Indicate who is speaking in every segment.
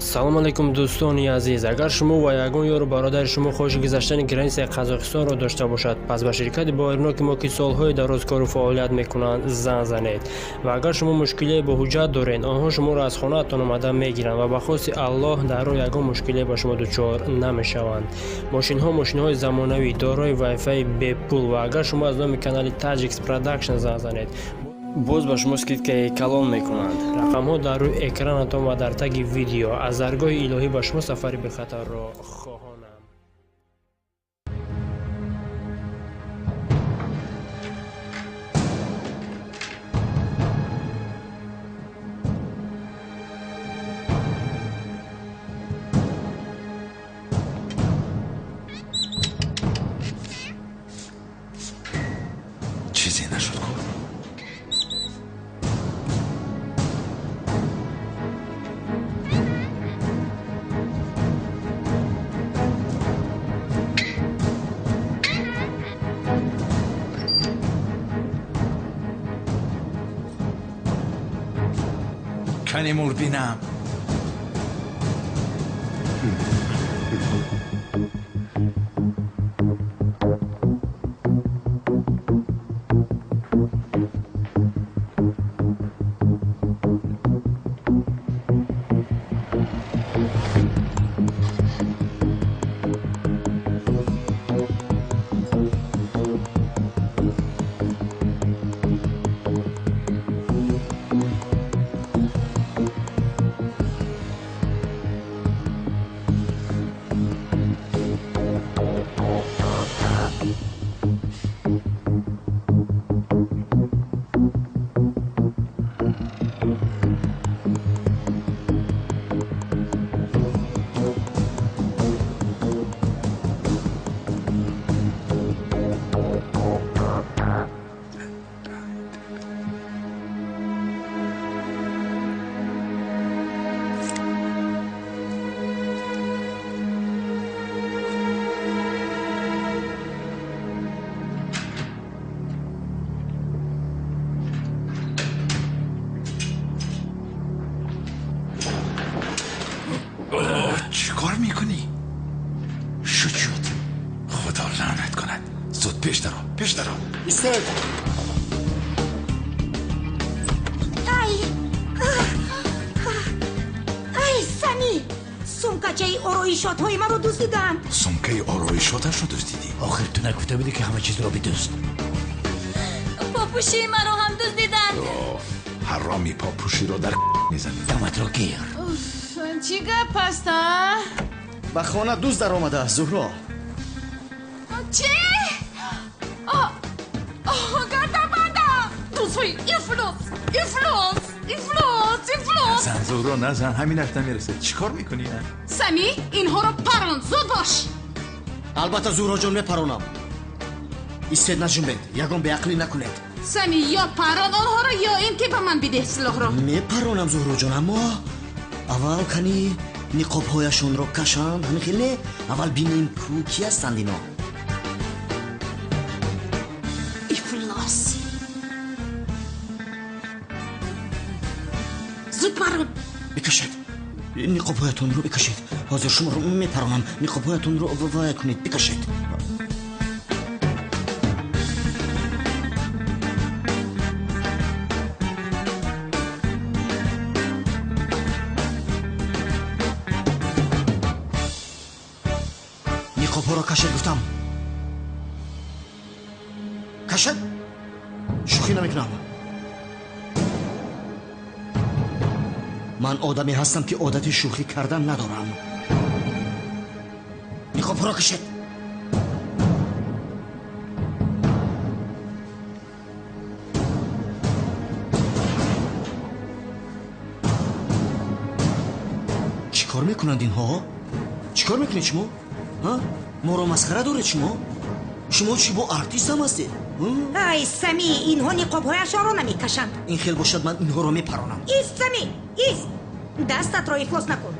Speaker 1: Салом алейкум, дӯстони азиз. Агар шумо ва ягон ёру бародари шумо хоҳиши гузаштани границаи Қазоқистонро дошта бошад, пас ба ширкати боваринок мо, ки солҳои дароз кору фаъолият мекунанд, занг занед. Ва агар шумо мушкилие бо ҳуҷҷат доред, онҳо шуморо аз хонаатон омада мегиранд ва ба хости Аллоҳ дар роҳ ягон мушкилие ба шумо дучор намешаванд. Мошинҳо мошинҳои замонавӣ, дорои вайфаи бепул, ва агар шумо аз номи канали Таҷикс Продакшн занг занед, боз ба шумо скидкаи калон мекунанд. Рақамҳо дар рӯи экранатон ва дар таги видео. Аз даргоҳи илоҳӣ ба шумо сафари бехатарро хоҳонам.
Speaker 2: Чизе нашуд ку? Кани мурбинам. Чикор мекунӣ? Шуд, шуд. Худо лаънат кунад. Зуд пеш даро, пеш даро.
Speaker 3: Истед!
Speaker 4: Ай! Ай, Сами! Сумкачаи ороишотҳои маро дуздиданд.
Speaker 2: Сумкаи ороишоташро дуздидӣ?
Speaker 5: Охир ту нагуфта будӣ, ки ҳама чизро бидузд.
Speaker 6: Попӯшии маро ҳам дуздиданд.
Speaker 2: Ҳароми попӯширо дар мезанӣ.
Speaker 5: Даматро гир.
Speaker 7: Чӣ гап аст, а?
Speaker 3: Ба хона дузд даромадааст, Зуҳро.
Speaker 7: Чӣ? Гардабанда! Дузҳои ифлос, ифлос, ифлос, ифлос!
Speaker 2: Назан, Зуҳро, назан, ҳаминаш намерасад. Чӣ кор мекунӣ?
Speaker 7: Сами, инҳоро парон, зуд бош!
Speaker 3: Албатта, Зуҳроҷон, мепаронам. Истед, наҷунбед, ягон беақлӣ накунед.
Speaker 7: Сами, ё парон онҳоро, ё ин ки ба ман бидеҳ силоҳро.
Speaker 3: Мепаронам, Зуҳроҷон, аммо аввал кани ниқобҳояшонро кашанд. Ҳамин хел не? Аввал бинем, ку кӣ ҳастанд ино.
Speaker 7: Ифлос! Зуд парон!
Speaker 3: Бикашед, ниқобҳоятонро бикашед. Ҳозир шуморо мепаронам. Ниқобҳоятонро вая кунед, бикашед. Ниқобҳоро кашед, гуфтам. Кашед, шӯхӣ намекунам. Ман одаме ҳастам, ки одати шӯхӣ кардан надорам. Ниқобҳоро кашед. Чӣ кор мекунанд инҳо? Чӣ кор мекунед шумо? Моро масхара доред шумо? Шумо чӣ, бо артист ҳам ҳастед?
Speaker 4: Ай, Сами, инҳо ниқобҳояшонро намекашанд.
Speaker 3: Ин хел бошад, ман инҳоро мепаронам.
Speaker 4: Ист, Сами, ист! Дастатро ифлос накун.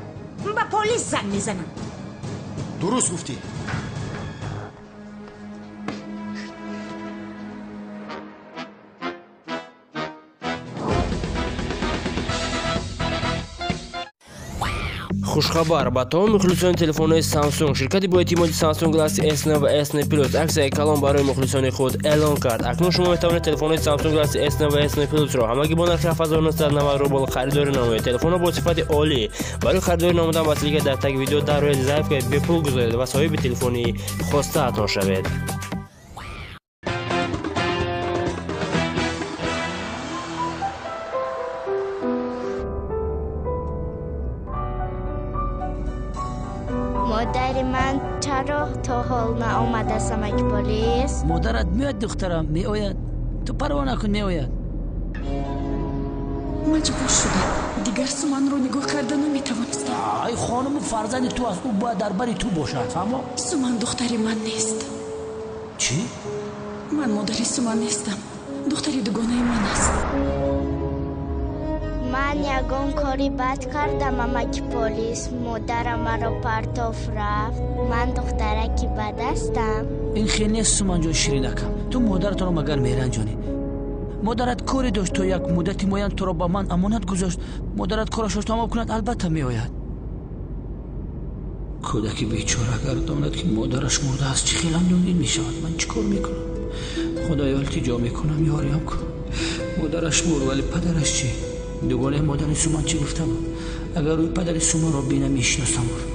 Speaker 4: Ба полис занг мезанам.
Speaker 3: Дуруст гуфтӣ.
Speaker 1: Хушхабар ба тамоми мухлисони телефонҳои Samsung. Ширкати боэътимоди Samsung Galaxy S9 ва S9 Plus аксияи калон барои мухлисони худ эълон кард. Акнун шумо метавонед телефонҳои Samsung Galaxy S9 ва S9 Plus-ро ҳамагӣ бо нархи 7990 рубл харидорӣ намоед. Телефонҳо бо сифати олӣ. Барои харидорӣ намудан ба ссылка дар таги видео дар рӯи заявкаи бепул гузоред ва соҳиби телефони хостаатон шавед.
Speaker 6: Модари ман чаро то ҳол наомадааст, амаки полис?
Speaker 5: Модарат меояд, духтарам, меояд. Ту парво накун, меояд.
Speaker 8: Маҷбур шудам. Дигар Суманро нигоҳ карда наметавонистам.
Speaker 5: Ай хонуму фарзанди ту аст, ӯ бояд дар бари ту бошад, фаҳмо?
Speaker 8: Суман духтари ман нест.
Speaker 5: Чӣ?
Speaker 8: Ман модари Суман нестам. Духтари дугонаи ман аст.
Speaker 6: Ман ягон кори бад кардам, амаки полис. Модарам маро партоф рафт. Ман духтараки бад ҳастам.
Speaker 5: Ин хел нест, Суманҷон ширинакам. Ту модаратонро магар меранҷонӣ? Модарат коре дошт, то як муддати муайян туро ба ман амонат гузошт. Модарат корашро тамом кунад, албатта меояд. Кӯдаки бечора агар донад, ки модараш мурдааст, чӣ хел андӯҳгин мешавад. Ман чӣ кор мекунам? Худоё, илтиҷо мекунам, ёриям кун. Модараш мурд, вале падараш чӣ? Дугонаи модари Суман чӣ гуфта буд? Агар рӯи падари Суманро бинам, мешиносам гуфт.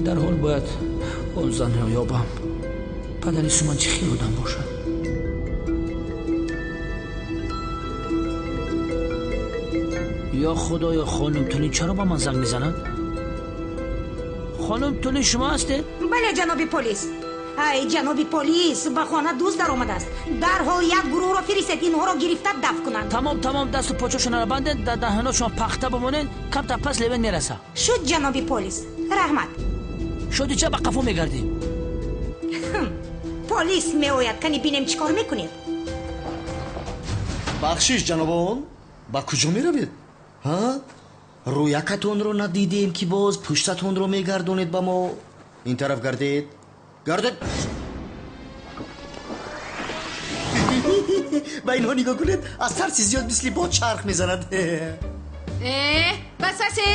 Speaker 5: Дарҳол бояд он занро ёбам. Падари Суман чӣ хел одам бошад? Ё худоё, хонум Тулин чаро ба ман занг мезанад? Хонум Тулин, шумо ҳастед?
Speaker 4: Бале, ҷаноби полис. Ай, ҷаноби полис, ба хона дузд даромадааст. Дарҳол як гурӯҳро фиристед, инҳоро гирифта дафт кунанд.
Speaker 5: Тамом, тамом, дасту почошонро бандед, дар даҳоношон пахта бимонед, камтар пас левен мераса.
Speaker 4: Шуд, ҷаноби полис. Раҳмат.
Speaker 5: Шуди, ча ба қафо мегардӣ?
Speaker 4: Полис меояд, кани бинем чӣ кор мекунед.
Speaker 3: Бахшиш, ҷанобон, ба куҷо меравед? Ҳа? Рӯякатонро надидем, ки боз пуштатонро мегардонед ба мо. Ин тараф гардед. Гардед. Ба инҳо нигоҳ кунед, аз тарси зиёд мисли бод чарх мезанад.
Speaker 7: Э, бас асе,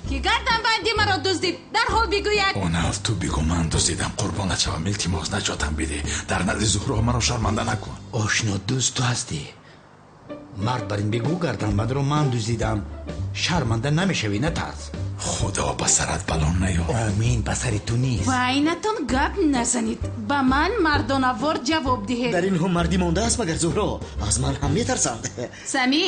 Speaker 7: ки гарданбанди маро дуздид, дарҳол бигӯяд.
Speaker 2: Онав, ту бигӯ, ман дуздидам, қурбонат шавам, илтимос, наҷотам бидеҳ. Дар назди Зуҳро маро шарманда накун.
Speaker 9: Ошно, дӯст ту ҳастӣ. Мард бар ин бигӯ, гарданбандро ман дуздидам. Шарманда намешавӣ, натарс.
Speaker 2: Худо ба сарат бало наёр.
Speaker 9: Омин, ба сари ту низ.
Speaker 7: Байнатон гап назанед, ба ман мардонавор ҷавоб диҳед.
Speaker 3: Дар инҳо мардӣ мондааст магар, Зуҳро? Аз ман ҳам метарсанд.
Speaker 7: Самӣ,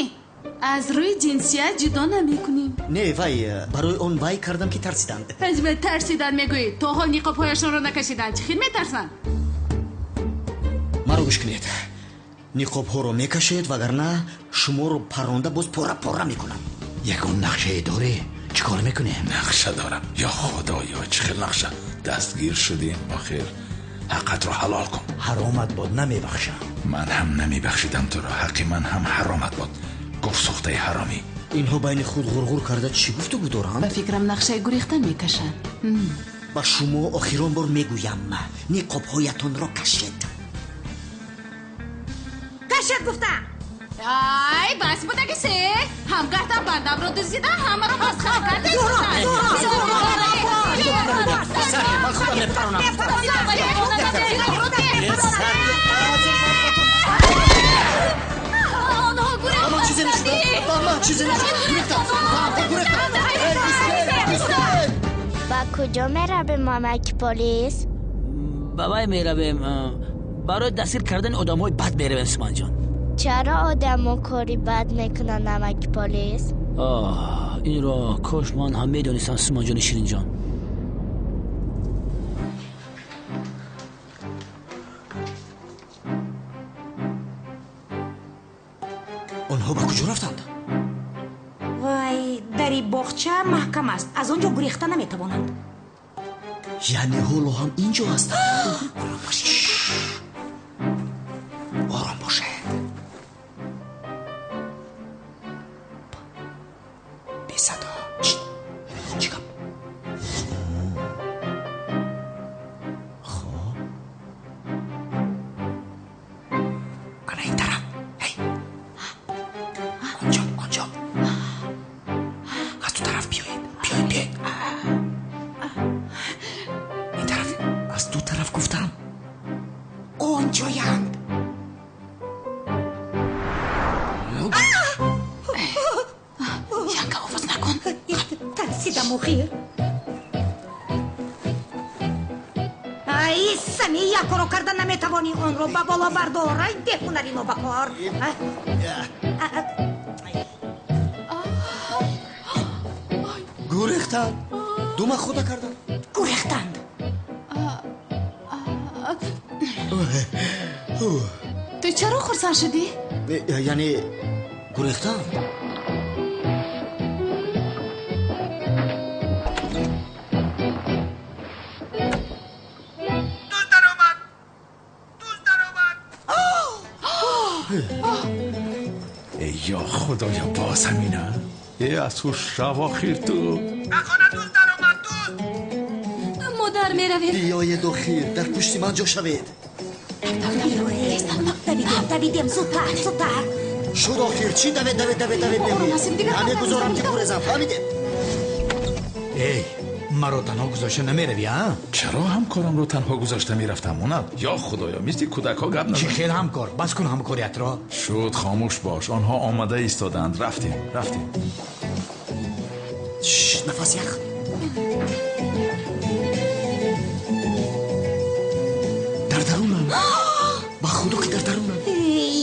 Speaker 7: аз рӯи ҷинсият ҷудо намекунем.
Speaker 3: Не, вай, барои он вай кардам, ки тарсиданд.
Speaker 7: Аз ман тарсиданд мегӯӣ? То ҳол ниқобҳояшонро накашиданд, чӣ хел метарсанд?
Speaker 3: Маро гӯш кунед. Ниқобҳоро мекашед, вагарна шуморо парронда боз пора пора мекунам.
Speaker 9: Ягон нақшае дорӣ? Чӣ кор мекунем?
Speaker 2: Нақша дорам. Ё худоё, чӣ хел нақша? Дастгир шудем охир. Ҳаққатро ҳалол кун.
Speaker 9: Ҳаромат бод, намебахшам.
Speaker 2: Ман ҳам намебахшидам туро. Ҳаққи ман ҳам ҳаромат бод. Гуфт сӯхтаи ҳаромӣ.
Speaker 3: Инҳо байни худ ғурғур карда чӣ гуфтугӯ доранд?
Speaker 7: Ба фикрам, нақшаи гурехтан мекашанд.
Speaker 3: Ба шумо охирон бор мегӯям, ниқобҳоятонро кашед.
Speaker 4: Кашед гуфтам.
Speaker 7: Ай, бас будаги се. Ҳам гарданбандамро дуздида, ҳамаро масхара карда.
Speaker 3: Ман худам мепаронам.
Speaker 7: Онҳо
Speaker 3: Чизе нашуда. Ман чизе нашуда. Гурехтам. Гурехтам.
Speaker 6: Ба куҷо меравем, амаки полис?
Speaker 5: Ба вай меравем. Барои дастгир кардани одамҳои бад меравем, Суманҷон.
Speaker 6: Чаро одамо кори бад мекунанд, амаки полис?
Speaker 5: Оҳ, инро кош ман ҳам медонистам, Суманҷони ширинҷон.
Speaker 3: Онҳо ба куҷо рафтанд?
Speaker 4: Вай, дари боғча маҳкам аст, аз он ҷо гурехта наметавонанд.
Speaker 3: Яъне ҳоло ҳам ин ҷо ҳастанд? Ором бошед, ором бошед. Бесадо. Чӣ гап? Хоб, ана ин тараф. Ҳей, онҷо, онҷо, аз ту тараф биёед, биёед, биёед.
Speaker 4: Куҷоянд?
Speaker 7: Янга, овоз накун.
Speaker 4: Тарсидам охир. Ай, Сами, як коро карда наметавонӣ, онро ба боло бардор. Ай, беҳунари нобакор.
Speaker 3: Гурехтанд. Дума худа карданд.
Speaker 4: Гурехтанд.
Speaker 7: Ту чаро хурсанд шудӣ?
Speaker 3: Яъне гурехтанд?
Speaker 2: Ё худоё, боз ҳамина? Э, аз ҳуш шав охир ту.
Speaker 10: Ба хона дузд даромад, дузд.
Speaker 7: Модар, меравем.
Speaker 3: Биёед охир, дар пушти ман ҷо шавед.
Speaker 4: Давидем, давидем, зудтар, зудтар.
Speaker 3: Шуд охир, чӣ давед, давед, давед, давед мегӯӣ? Намегузорам ки гурезам, фаҳмидед?
Speaker 9: Эй, маро танҳо гузошта намеравӣ, а?
Speaker 2: Чаро ҳамкорамро танҳо гузошта мерафтам, Монад? Ё худоё, мисли кӯдакҳо гап назан.
Speaker 9: Чӣ хел ҳамкор? Бас кун ҳамкориятро.
Speaker 2: Шуд, хомӯш бош. Онҳо омада истодаанд. Рафтем, рафтем.
Speaker 3: Нафас ях. Дар дарунам. Ба худо ки дар дарунам.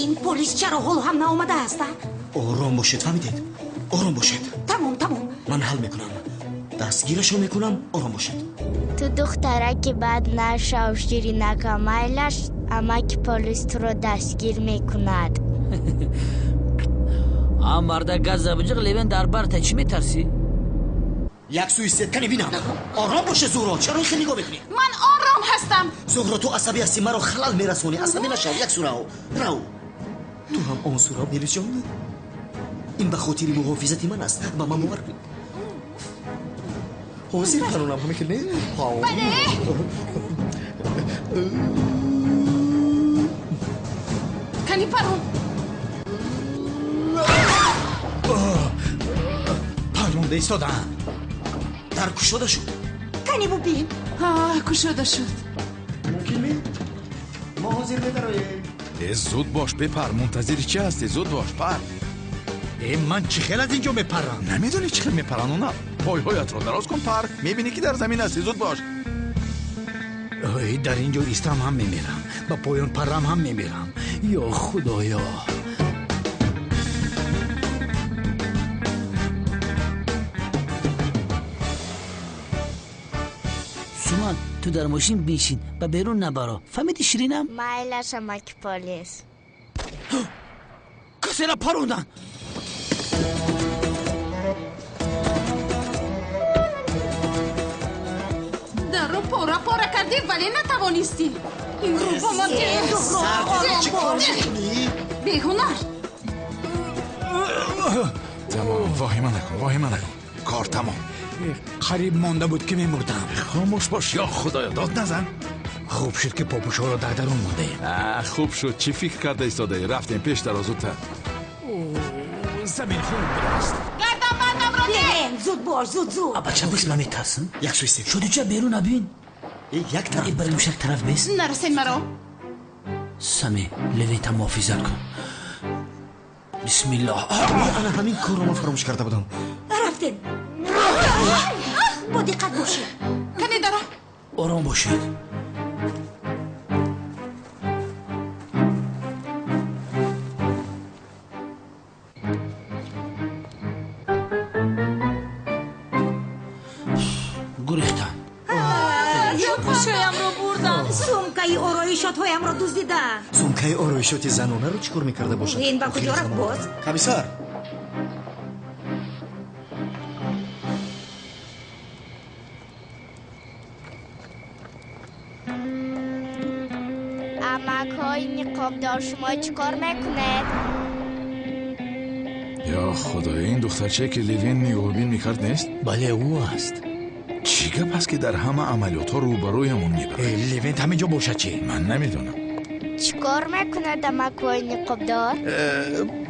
Speaker 4: Ин полис чаро ҳоло ҳам наомадааст, а?
Speaker 3: Ором бошед, фаҳмидед? Ором бошед.
Speaker 4: Тамом, тамом.
Speaker 3: Ман ҳал мекунам. Дастгирашро мекунам, ором бошед.
Speaker 6: Ту духтараки бад нашав, ширинака, майлаш, амаки полис туро дастгир мекунад.
Speaker 5: А марда газа биҷиқ, Левен дар барта, чӣ метарсӣ?
Speaker 3: Як сӯи истед, кани бинам. Ором боше, Зуҳро, чаро хел нигоҳ мекунӣ?
Speaker 7: Ман ором ҳастам.
Speaker 3: Зуҳро, ту асабӣ ҳастӣ, маро халал мерасонӣ. Асабӣ нашав, як сӯ рав. Рав. Ту ҳам он сӯ рав, Мелисҷон. Ин ба хотири муҳофизати ман аст. Ба ман бовар кун. Ҳозир паронам, ҳамин хел не?
Speaker 7: Бале. Кани парон.
Speaker 9: Паронда истодаам.
Speaker 3: Дар кушода шуд.
Speaker 4: Кани бубин.
Speaker 7: Кушода шуд.
Speaker 3: Мумкин ми? Мо ҳозир медароем.
Speaker 2: Э, зуд бош, бепар. Мунтазири чӣ ҳастӣ? Зуд бош, пар.
Speaker 9: Э, ман чӣ хел аз инҷо мепарам?
Speaker 2: Намедонӣ чӣ хел мепаранд она? Пойҳоятро дароз кун, пар. Мебинӣ ки дар замин ҳастӣ. Зуд бош.
Speaker 9: Ой, дар инҷо истам ҳам мемирам, ба поён парам ҳам мемирам. Ё худоё.
Speaker 5: Суман, ту дар мошин бишин, ба берун набаро. Фаҳмидӣ, ширинам?
Speaker 6: Майлаш, амаки полис.
Speaker 5: Касера парондан.
Speaker 7: Дарро пора пора кардӣ, вале натавонистӣ. Ин рӯ ба ман беҳунар.
Speaker 2: Тамом, воҳима накун, воҳима накун. Кор тамом.
Speaker 9: Қариб монда буд ки мемурдам.
Speaker 2: Хомӯш бош, ё худоё, дод назан.
Speaker 9: Хуб шуд ки попушҳоро дар дарун мондаем.
Speaker 2: Хуб шуд. Чӣ фикр карда истодаӣ? Рафтем пеш даро, зудтар.
Speaker 9: Замин хунук будааст.
Speaker 7: Гарданбандамро
Speaker 4: деҳ. Зуд бош, зуд, зуд.
Speaker 5: Бача бис, ман метарсам.
Speaker 3: Як сӯ истед.
Speaker 5: Шудича берун набин.
Speaker 3: Як тараф.
Speaker 5: Бари мушак тараф бес.
Speaker 7: Нарасен маро.
Speaker 5: Сами, Левента муҳофизат кун. Бисмиллоҳ.
Speaker 3: Ана ҳамин корро ман фаромӯш карда будам.
Speaker 4: Рафтем. Бо диққат бошед.
Speaker 7: Кане дара.
Speaker 5: Ором бошед. Гурехтанд.
Speaker 7: Пӯшоямро бурданд.
Speaker 4: Сумкаи ороишотҳоямро дуздиданд.
Speaker 3: Сумкаи ороишоти занонаро чӣ кор мекарда бошад?
Speaker 4: Ин ба куҷо рафт боз?
Speaker 3: Комиссар!
Speaker 6: Амакҳои ниқобдор, шумо чӣ кор мекунед?
Speaker 2: Ё худоё, ин духтарчае ки Левен нигоҳубин мекард нест?
Speaker 9: Бале, ӯ аст.
Speaker 2: Чӣ гап аст ки дар ҳама амалиётҳо рӯбарӯямон мебарад?
Speaker 9: Левент ҳамин ҷо бошад чӣ?
Speaker 2: Ман намедонам.
Speaker 6: Чӣ кор мекунад амакҳои ниқобдор?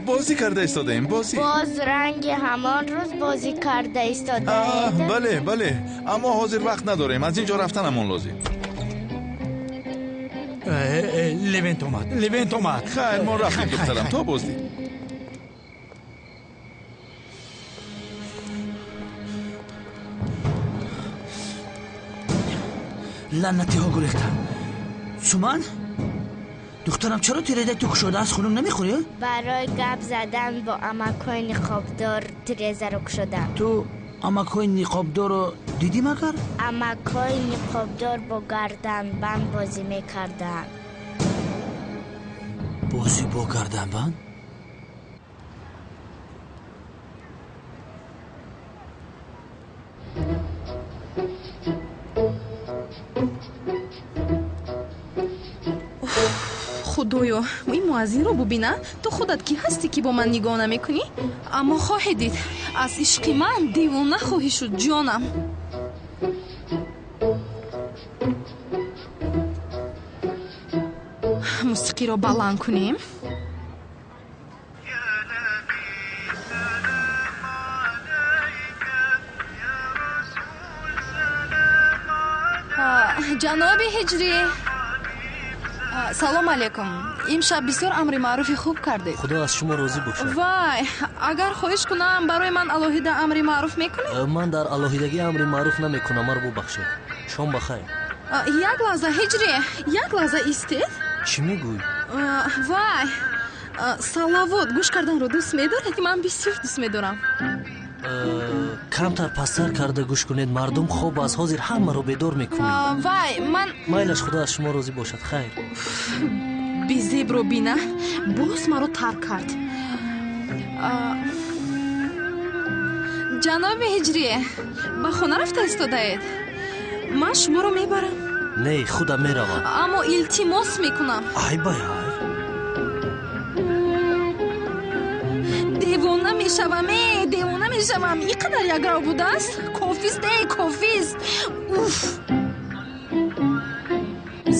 Speaker 2: Бозӣ карда истодаем, бозӣ.
Speaker 6: Боз ранги ҳамон рӯз бозӣ карда истодаед?
Speaker 2: Бале, бале, аммо ҳозир вақт надорем. Аз ин ҷо рафтанамон лозим.
Speaker 9: Левент омад, Левент омад.
Speaker 2: Хайр, мо рафтем, духтарам, то боздид.
Speaker 5: Лаънатиҳо гурехтанд. Суман, духтарам, чаро тирезаи ту кушода аст? Хунук намехӯрӣ?
Speaker 6: Барои гап задан бо амакҳои ниқобдор тирезаро кушодам.
Speaker 5: Ту амакҳои ниқобдорро дидӣ магар?
Speaker 6: Амакҳои ниқобдор бо гарданбанд бозӣ мекарданд.
Speaker 5: Бозӣ бо гарданбанд?
Speaker 7: Худоё, ин муаззинро бубина. Ту худат кӣ ҳастӣ, ки бо ман нигоҳ намекунӣ? Аммо хоҳӣ дид, аз ишқи ман девона хоҳӣ шуд, ҷонам. Мусиқиро баланд кунем. Ҷаноби Ҳиҷрӣ, салом алейкум. Имшаб бисёр амри маъруфи хуб кардед.
Speaker 11: Худо аз шумо розӣ бошад.
Speaker 7: Вай, агар хоҳиш кунам, барои ман алоҳида амри маъруф мекунед?
Speaker 11: Ман дар алоҳидагӣ амри маъруф намекунам, маро бубахшед. Шом бахайр.
Speaker 7: Як лаҳза, Ҳиҷрӣ, як лаҳза истед.
Speaker 11: Чӣ мегӯӣ?
Speaker 7: Вай, салавот гӯш карданро дӯст медоред? Ман бисёр дӯст медорам.
Speaker 11: Камтар пасттар карда гӯш кунед, мардум хоб аз ҳозир ҳамаро бедор мекунед.
Speaker 7: Вай, ман
Speaker 11: майлаш, худо аз шумо розӣ бошад. Хайр.
Speaker 7: Безебро бина, боз маро тарк кард. Ҷаноби Ҳиҷрӣ, ба хона рафта истодаед? Ман шуморо мебарам.
Speaker 11: Не, худам меравам.
Speaker 7: Аммо илтимос мекунам.
Speaker 11: Ай бай ай.
Speaker 7: Девона мешавам, э, девона мешавам. Ин қадар якрав будааст? Кофист, э, кофист. Уф.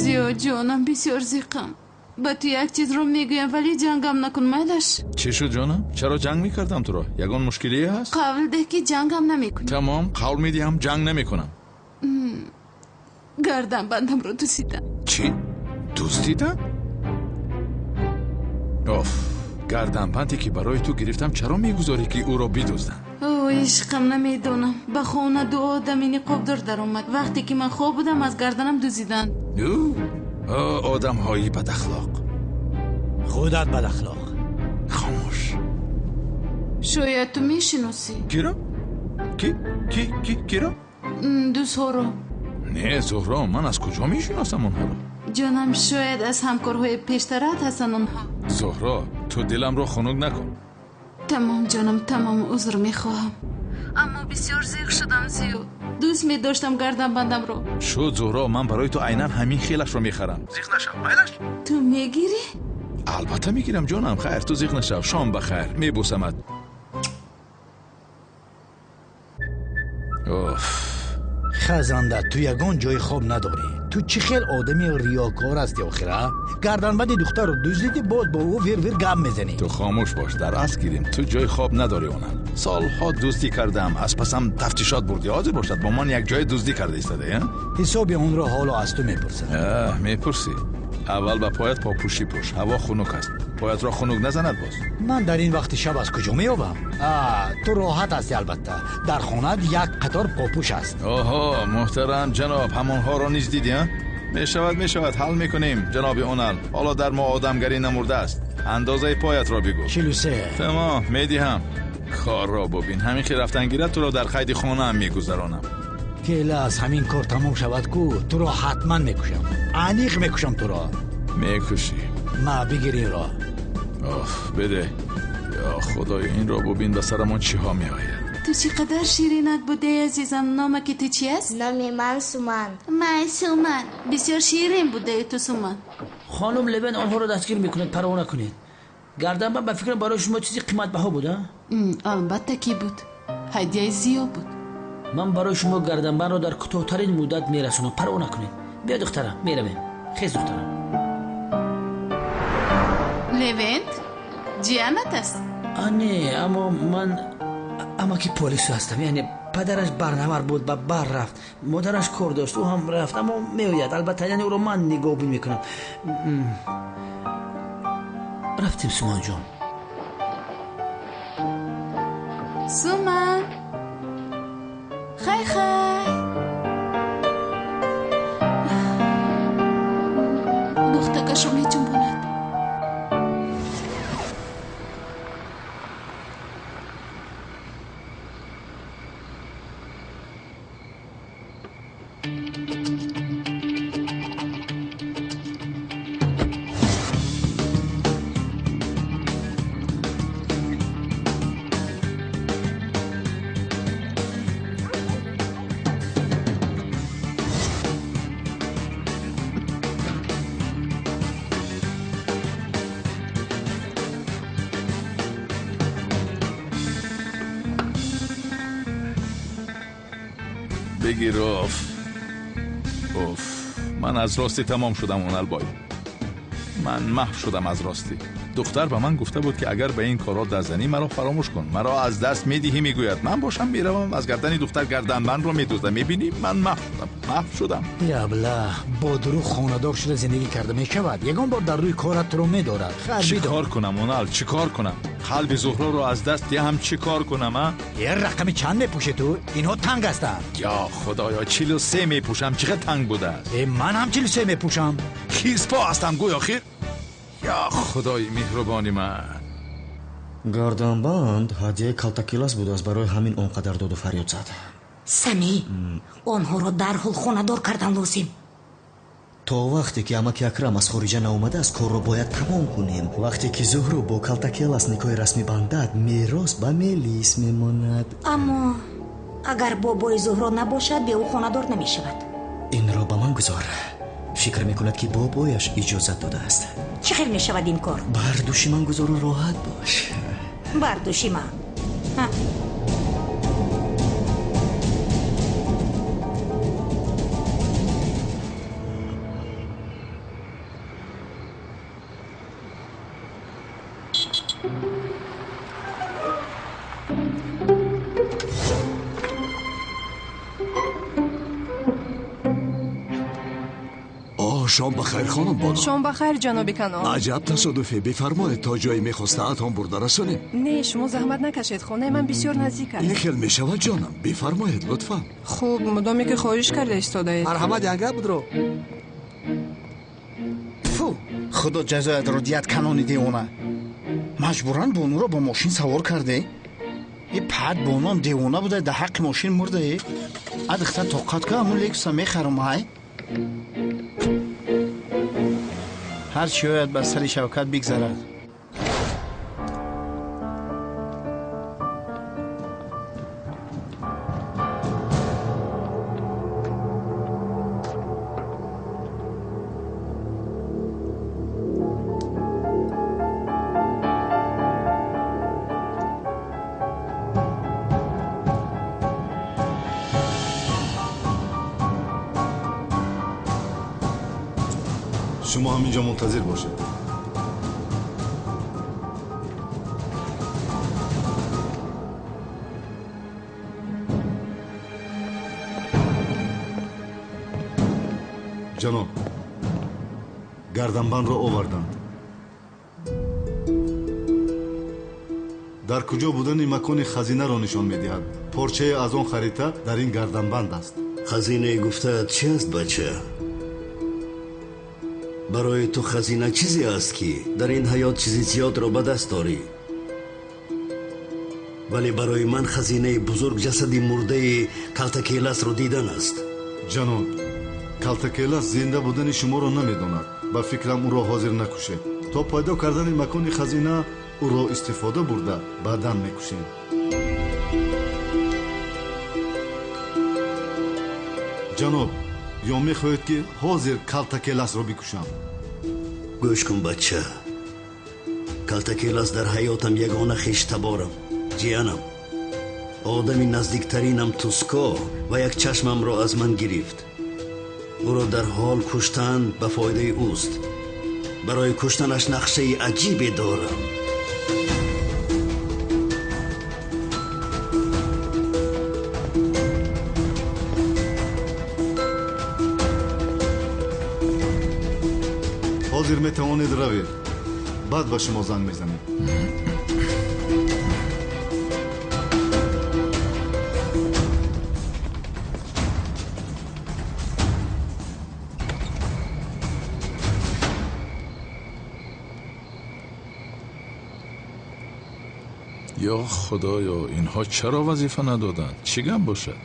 Speaker 7: Зиё ҷонам, бисёр зиқам. Ба ту як чизро мегӯям, вале ҷангам накун, майлаш?
Speaker 2: Чӣ шуд, ҷонам? Чаро ҷанг мекардам туро? Ягон мушкилие ҳаст?
Speaker 7: Қавл деҳ, ки ҷангам намекунӣ.
Speaker 2: Тамом, қавл медиҳам, ҷанг намекунам.
Speaker 7: Гарданбандамро дуздидам.
Speaker 2: Чӣ? Дуздидам? Оф, гарданбанде ки барои ту гирифтам, чаро мегузорӣ, ки ӯро бидузданд?
Speaker 7: О, ишқам, намедонам. Ба хона ду одами ниқобдор даромад. Вақте ки ман хоб будам, аз гарданам дуздиданд.
Speaker 2: Одамҳои бадахлоқ.
Speaker 9: Худат бадахлоқ.
Speaker 2: Хомӯш.
Speaker 7: Шояд ту мешиносӣ.
Speaker 2: Киро? Ки ки ки киро?
Speaker 7: Дузҳоро.
Speaker 2: Не, Зуҳро, ман аз куҷо мешиносам онҳоро?
Speaker 7: Ҷонам, шояд аз ҳамкорҳои пештарат ҳастанд онҳо.
Speaker 2: Зуҳро, ту диламро хунук накун.
Speaker 7: Тамом, ҷонам, тамом, узр мехоҳам. Аммо бисёр зиқ шудам, Зиё. Дӯст медоштам гарданбандамро.
Speaker 2: Шуд, Зуҳро, ман барои ту айнан ҳамин хелашро мехарам. Зиқ нашав, майлаш?
Speaker 7: Ту мегирӣ?
Speaker 2: Албатта мегирам, ҷонам. Хайр, ту зиқ нашав. Шом ба хайр, мебӯсамат. Оф.
Speaker 9: Хазанда, ту ягон ҷои хоб надорӣ. Ту чӣ хел одами риёкор ҳастӣ охира? Гарданбанди духтарро дуздидӣ, боз бо ӯ вир-вир гап мезанӣ.
Speaker 2: Ту хомӯш бош, дар асл гирем, ту ҷои хоб надорӣ. Онам солҳо дуздӣ кардам, аз пасам тафтишот бурдӣ. Ҳозир бошад, бо ман як ҷое дуздӣ карда истодаӣ?
Speaker 9: Ҳисоби онро ҳоло аз ту мепурсам.
Speaker 2: Мепурсӣ. Аввал ба поят попӯшӣ пӯш, ҳаво хунук аст, поятро хунук назанад боз.
Speaker 9: Ман дар ин вақти шаб аз куҷо меёбам? Ту роҳат ҳастӣ, албатта. Дар хонаат як қатор попӯш аст.
Speaker 2: Оҳо, муҳтарам ҷаноб, ҳамонҳоро низ дидӣ, а? Мешавад, мешавад, ҳал мекунем, ҷаноби Онал. Ҳоло дар мо одамгарӣ намурдааст. Андозаи поятро бигӯ.
Speaker 9: 43.
Speaker 2: Тамом, медиҳам. Корро бубин, ҳамин ки рафтан гирад, туро дар қайди хонаам мегузаронам.
Speaker 9: Феъла аз ҳамин кор тамом шавад ку, туро ҳатман мекушам. Аниқ мекушам туро.
Speaker 2: Мекушӣ.
Speaker 9: Ма, бигир инро.
Speaker 2: Оф, беде. Ё худоё, инро бубин, ба сарамон чиҳо меояд.
Speaker 7: Ту чӣ қадар ширинак будаи, азизам. Номаки ту чи аст?
Speaker 6: Номи ман Суман.
Speaker 7: Май, Суман, бисёр ширин будаи ту, Суман.
Speaker 5: Хонум Левен онҳоро дастгир мекунад, парво накунед. Гарданбанд ба фикрам барои шумо чизи қиматбаҳо буд, а?
Speaker 7: Албатта ки буд. Ҳадияи Зиё буд.
Speaker 5: Ман барои шумо гарданбандро дар кӯтоҳтарин муддат мерасонам, парво накунед. Биё, духтарам, меравем. Хез, духтарам.
Speaker 7: Левент ҷиянат аст?
Speaker 5: Не, аммо ман амаки полису ҳастам, яъне Падараш барнавар буд, ба бар рафт. Модараш кор дошт, ӯ ҳам рафт, аммо меояд. Албатта, яъне ӯро ман нигоҳбин мекунам. Рафтем, Суманҷон.
Speaker 7: Суман, хай хай. Духтакашро меҷунбонад.
Speaker 2: Бигир, оф оф, ман аз ростӣ тамом шудам, Оналбой. Ман маҳв шудам аз ростӣ. Духтар ба ман гуфта буд, ки агар ба ин корҳо даст занӣ, маро фаромӯш кун, маро аз даст медиҳӣ, мегӯяд. Ман бошам меравам аз гардани духтар гарданбандро медуздам. Мебинӣ, ман маҳв шудам, маҳв шудам.
Speaker 9: Ябла, бо дурӯғ хонадор шуда зиндагӣ карда мешавад. Ягон бор дар рӯи корат туро медорад.
Speaker 2: Чӣ кор кунам, Онал, чӣ кор кунам? Қалби Зуҳроро аз даст диҳам, чӣ кор кунам, а?
Speaker 9: Е, рақами чанд мепӯшӣ ту? Инҳо танг ҳастанд.
Speaker 2: Ё худоё, 43 мепӯшам, чӣ қадр танг будааст.
Speaker 9: Э, ман ҳам 43 мепӯшам.
Speaker 2: Хирспо ҳастам гӯё хир. Ё худои меҳрубони ман.
Speaker 3: Гарданбанд ҳадияи Калтакелас будааст, барои ҳамин он қадар доду фарёд зад.
Speaker 4: Самӣ, онҳоро дарҳол хонадор кардан лозим.
Speaker 3: То вақте ки амаки Акрам аз хориҷа наомадааст, корро бояд тамом кунем. Вақте ки Зуҳро бо Калтакелас никоҳи расмӣ бандад, мерос ба Мелис мемонад.
Speaker 4: Аммо агар бобои Зуҳро набошад, бе ӯ хонадор намешавад.
Speaker 3: Инро ба ман гузор. Фикр мекунад, ки бобояш иҷозат додааст.
Speaker 4: Чӣ хел мешавад ин кор?
Speaker 3: Бар дӯши ман гузору роҳат бош.
Speaker 4: Бар дӯши ман.
Speaker 12: Шом бахайр, хонум Боно.
Speaker 13: Шом бахайр, ҷаноби Канон.
Speaker 12: Аҷаб тасодуфе. Бифармоед, то ҷое мехостаатон бурда расонем.
Speaker 13: Не, шумо заҳмат накашед, хонаи ман бисёр наздик аст.
Speaker 12: Ин хел мешавад, ҷонам. Бифармоед, лутфан.
Speaker 13: Хуб, мудоме ки хоҳиш карда истодаед.
Speaker 14: Марҳамат, янга будро.
Speaker 15: Фу, худо ҷазоятро диҳад, Канони девона. Маҷбуран Бонуро бо мошин савор карде. И пад Бонуам девона буда, дар ҳаққи мошин мурдае. А духтар тоқат ка, ҳамун Лексуса мехарам, ҳай. Ҳар чӣ ояд бар сари Шавкат бигзарад.
Speaker 16: Шумо ҳаминҷо мунтазир бошед. Ҷаноб, гарданбандро оварданд. Дар куҷо будани макони хазинаро нишон медиҳад. Порчае аз он харита дар ин гарданбанд аст.
Speaker 12: Хазинаи гуфтаат чи аст, бача? Барои ту хазина чизе аст, ки дар ин ҳаёт чизи зиёдро ба даст дорӣ. Вале барои ман хазинаи бузург ҷасади мурдаи Калтакеласро дидан аст.
Speaker 16: Ҷаноб, Калтакелас зинда будани шуморо намедонад. Ба фикрам ӯро ҳозир накушед. То пайдо кардани макони хазина ӯро истифода бурда баъдан мекушем. Ҷаноб, ё мехоҳед, ки ҳозир Калтакеласро бикушам?
Speaker 12: Гӯш кун, бача. Калтакелас дар ҳаётам ягона хештаборам, ҷиянам. Одами наздиктаринам Туско ва як чашмамро аз ман гирифт. Ӯро дар ҳол куштан ба фоидаи ӯст. Барои куштанаш нақшаи аҷибе дорам.
Speaker 16: Ҳозир метавонед равед. Баъд ба шумо занг мезанем.
Speaker 2: Ё худоё, инҳо чаро вазифа надоданд? Чӣ гап бошад?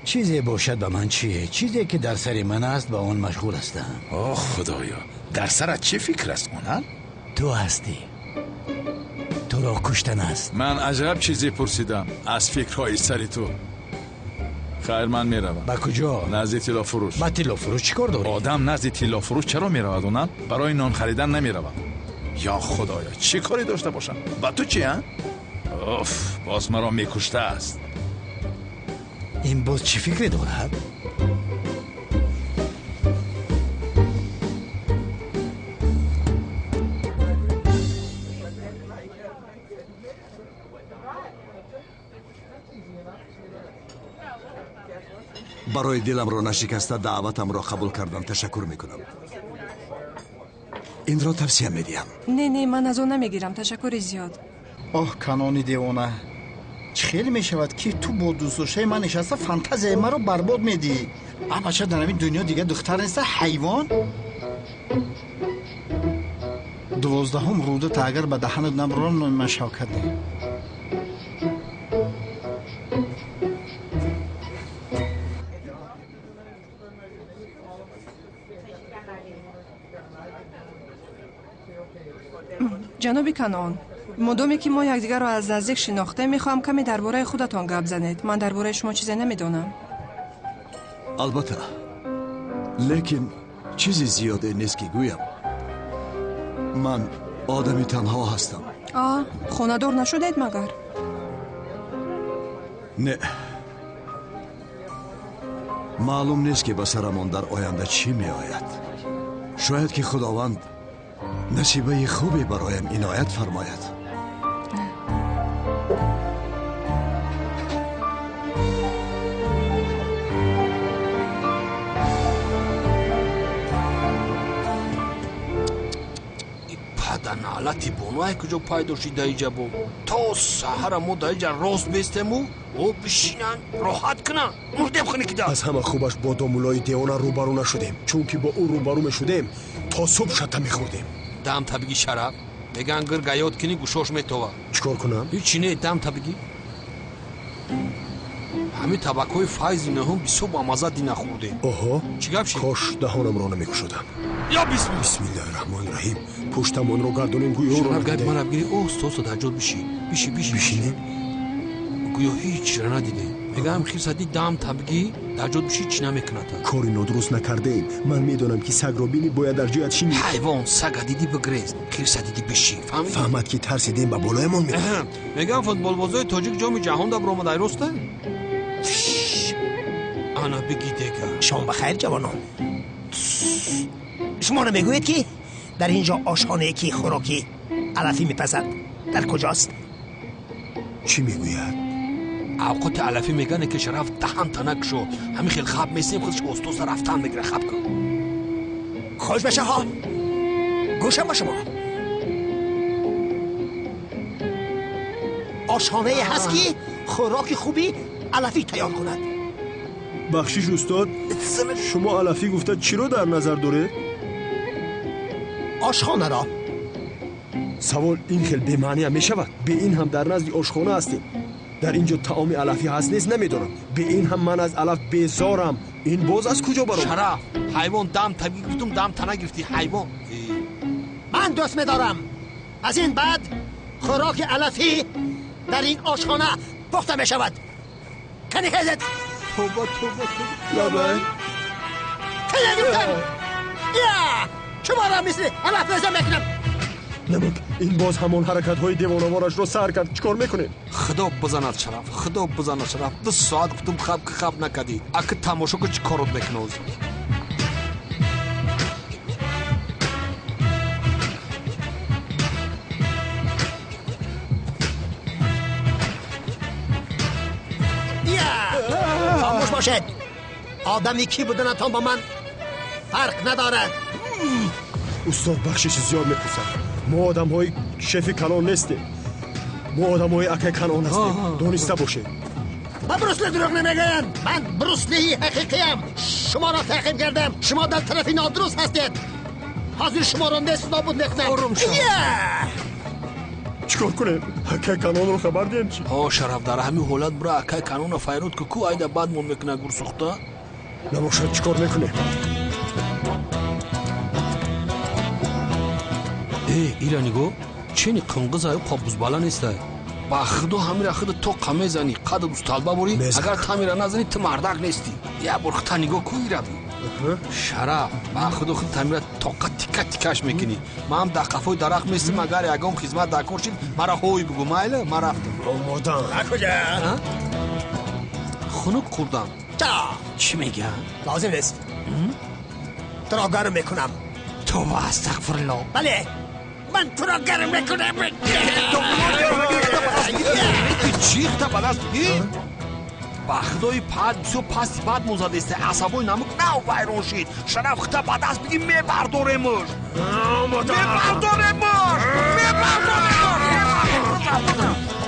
Speaker 9: Чизе бошад ба ман чие? Чизе ки дар сари ман аст, ба он машғул ҳастам.
Speaker 2: О худоё, дар сарат чӣ фикр аст, Онал?
Speaker 9: Ту ҳастӣ. Туро куштан аст.
Speaker 2: Ман аҷаб чизе пурсидам аз фикрҳои сари ту. Хайр, ман меравам.
Speaker 9: Ба куҷо?
Speaker 2: Назди тиллофурӯш.
Speaker 9: Ба тиллофурӯш чӣ кор дорӣ?
Speaker 2: Одам назди тиллофурӯш чаро меравад, Онал? Барои нон харидан намеравад. Ё худоё, чӣ коре дошта бошам? Ба ту чӣ, а? Оф, боз маро мекуштааст.
Speaker 9: Ин боз чӣ фикре дорад?
Speaker 12: Барои диламро нашикаста даъватамро қабул кардам ташаккур мекунам. Инро тавсия медиҳам.
Speaker 13: Не, не, ман аз он намегирам. Ташаккури зиёд.
Speaker 15: Оҳ, канони девона, чӣ хеле мешавад ки ту бо дӯстдоштаи ман нишаста фантазияи маро барбод медиҳӣ? А бача, дар ҳамин дунё дигар духтар неста, ҳайвон? 12-ум рӯдата агар ба даҳанат набурам, номи ман Шавкат не.
Speaker 13: Ҷаноби Канон, модоме ки мо якдигарро аз наздик шинохтем, мехоҳам каме дар бораи худатон гап занед. Ман дар бораи шумо чизе намедонам.
Speaker 12: Албатта, лекин чизи зиёде нест ки гӯям. Ман одами танҳо ҳастам.
Speaker 13: А, хонадор нашудед магар?
Speaker 12: Не. Маълум нест ки ба сарамон дар оянда чӣ меояд. Шояд ки Худованд насибаи хубе бароям иноят фармояд.
Speaker 5: Паданалати бону ай куҷо пайдо шид даиҷа бо? То саҳара мо даиҷа рост бестему, о бишинанд, роҳат кунанд, мурдем хунукида.
Speaker 14: Аз ҳама хубаш бо домуллои девона рӯбарӯ нашудем, чунки бо ӯ рӯбарӯ мешудем, то субҳ шата мехӯрдем.
Speaker 5: Дам табиги шараф, меган гир гаёд кини гӯшош метова.
Speaker 14: Чӣ кор кунам?
Speaker 5: Ҳичи не, дам табиги. Ҳамин табакҳои файзи нӯҳум бисёр бамазза дина хӯрдем.
Speaker 14: Оҳо,
Speaker 5: чӣ гап шид?
Speaker 14: Кош даҳонамро намекушодам.
Speaker 5: Ё бисмилла.
Speaker 14: Бисмиллаҳи раҳмони раҳим. Пуштамонро гардонем, гӯё ӯро
Speaker 5: Шараф, гапи мана бигирӣ, оҳиста-оҳиста дар ҷод бишӣ. Бишӣ, бишӣ.
Speaker 14: Бишинем?
Speaker 5: Гӯё ҳеҷ чизро надидем. Мегӯям хирсадӣ дам табигӣ дар ҷод бишӣ, чӣ намекунад.
Speaker 14: Кори нодуруст накардаем. Ман медонам ки сагро бинӣ бояд дар ҷоят шинӣ.
Speaker 5: Ҳайвон, сага дидӣ бигрез, хирса дидӣ бишӣ. Фаҳмидӣ?
Speaker 14: Фаҳмад ки тарсидем ба болоямон меояд.
Speaker 5: Мегӯям футболбозои тоҷик ҷоми ҷаҳон дар баромад, ай роста? Ана бигӣ дега.
Speaker 10: Шом ба хайр, ҷавонон. Шумо намегӯед ки дар ин ҷо ошхонае ки хӯроки алафӣ мепазад дар куҷост?
Speaker 14: Чӣ мегӯяд?
Speaker 5: Авқоти алафӣ мегане ки Шараф даҳан танак шо. Ҳамин хел хаб месем, худаш остоста рафтан мегира. Хаб кун.
Speaker 10: Хуш башаҳо, гӯшам ба шумо. Ошхонае ҳаст ки хӯроки хуби алафӣ тайёр кунад.
Speaker 14: Бахшиш устод, шумо алафӣ гуфта чиро дар назар доред?
Speaker 10: Ошхонаро.
Speaker 14: Савол ин хел бемаъниам мешавад. Бе ин ҳам дар назди ошхона ҳастем. Дар ин ҷо таоми алафӣ ҳаст нест намедонам. Бе ин ҳам ман аз алаф безорам. Ин боз аз куҷо баромад?
Speaker 5: Шараф, ҳайвон, дам табигӣ гуфтум, дам тана гирифтӣ, ҳайвон.
Speaker 10: Ман дӯст медорам. Аз ин баъд хӯроки алафӣ дар ин ошхона пухта мешавад. Кани хезед.
Speaker 5: Тоба, тоба, тоба.
Speaker 14: Лабай.
Speaker 10: Кани гирифтам. Я! Шуморо мисли алаф реза мекунам.
Speaker 14: Намак, ин боз ҳамон ҳаракатҳои девонаворашро сар кард. Чӣ кор мекунем?
Speaker 5: Худо бизанад Шараф, Худо бизанад Шараф. 2 соат гуфтум хаб ки хаб накардӣ. Аки тамошо ки чӣ корот мекунӣ ҳозир?
Speaker 10: Хомӯш бошед. Одами кӣ буданатон ба ман фарқ надорад.
Speaker 14: Устод, бахшиши зиёд мепурсад. Мо одамҳои шефи калон нестем. Мо одамҳои акай Канон ҳастем. Дониста бошед.
Speaker 10: Ба Брусли дурӯғ намегӯянд. Ман Бруслии ҳақиқиям. Шуморо таъқиб кардам. Шумо дар тарафи нодуруст ҳастед. Ҳозир шуморо нест нобуд мекунам.
Speaker 17: Ором шав.
Speaker 14: Чӣ кор кунем? Акай Канонро хабар диҳем чӣ?
Speaker 17: Ҳо, Шараф, дар ҳамин ҳолат бура акай Канонро файрод ку, ку айда бадмон мекунад гурсӯхта.
Speaker 14: Набошад, чӣ кор мекунем?
Speaker 17: Э, ира нигоҳ, чени қинғизаю қобузбала нестай. Ба худо ҳамира худа тоқа мезанӣ, қадр усталба бурӣ, агар тамира назанӣ ту мардак нестӣ. Як бор хута нигоҳ ку ираби. Шараф, ба худо худ тамира тоқа тика тикаш мекунӣ. Ман ҳам дар қафои дарахт местам, агар ягон хизмат дар кор шид, мара ҳой бугӯ, майла, ман рафтам.
Speaker 14: Омодам.
Speaker 10: Куҷа?
Speaker 17: Хунук хӯрдам.
Speaker 10: Ча?
Speaker 17: Чӣ мегӯям?
Speaker 10: Лозим нест. Туро гарм мекунам.
Speaker 17: Тоба, астағфирулло.
Speaker 10: Бале, ман туро гарм мекунам.
Speaker 17: Чихта ба даст бигир. Ба худои пад бисёр пасти бад мозадеста, асабои намук нав вайрон шид. Шараф, хита ба даст бигир, мебардоремуш. Мебардоремуш. Мебардоремуш.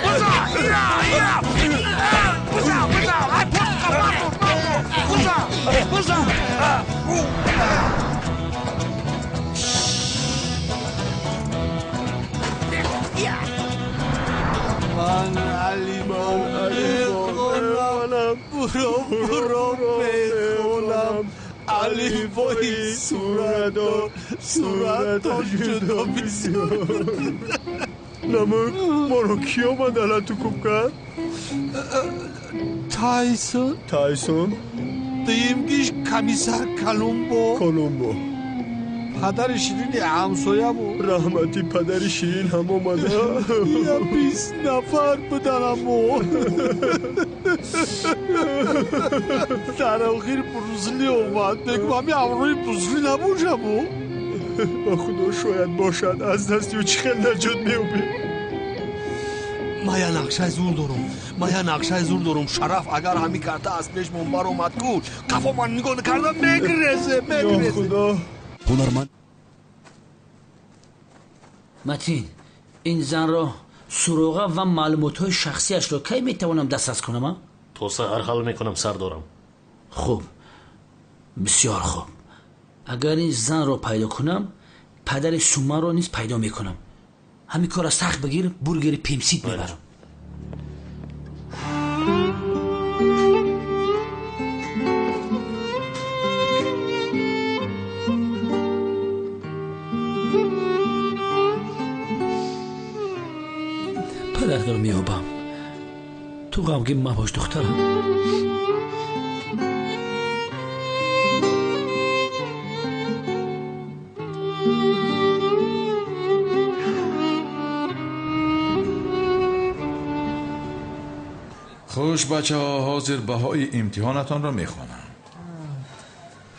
Speaker 17: Буза, ира, ира. Буза, буза. Ай, пошқа, бардор, бардор. Буза, буза. Ман Алимон мехонам, буро буро мехонам, алифои суратдор, суратдор ҷудо бисёр.
Speaker 14: Намук, моро кӣ омад алату куб кард?
Speaker 17: Тайсон.
Speaker 14: Тайсон?
Speaker 17: Дуюмгиш комиссар Колумбо.
Speaker 14: Колумбо.
Speaker 17: Падари ширини ҳамсоя буд.
Speaker 14: Раҳмати падари ширин ҳам омада.
Speaker 17: Я 20 нафар будан амо. Дар охир Брусли омад. Мегӯм ҳами ҳамроҳи Брусли набошаму.
Speaker 14: Ба худо шояд бошад, аз дасти ӯ чӣ хел наҷот меёбем.
Speaker 17: Ман я нақшаи зур дорум. Ман я нақшаи зур дорум. Шараф, агар ҳами карта аз пешмон баромад ку, қафо ман нигоҳ накарда мегрезе, мегрезе.
Speaker 14: Ё худо.
Speaker 12: Ҳунарманд
Speaker 5: Матин, ин занро суроға ва маълумотҳои шахсиашро кай метавонам дастрас кунам?
Speaker 11: То саҳар ҳал мекунам, сардорам.
Speaker 5: Хуб, бисёр хуб. Агар ин занро пайдо кунам, падари Суманро низ пайдо мекунам. Ҳамин корро сахт бигир, бургери пемсит мебарам. Падаратро меёбам. Ту ғамгин мабош, духтарам.
Speaker 2: Хуш, бачаҳо, ҳозир баҳои имтиҳонатонро мехонам.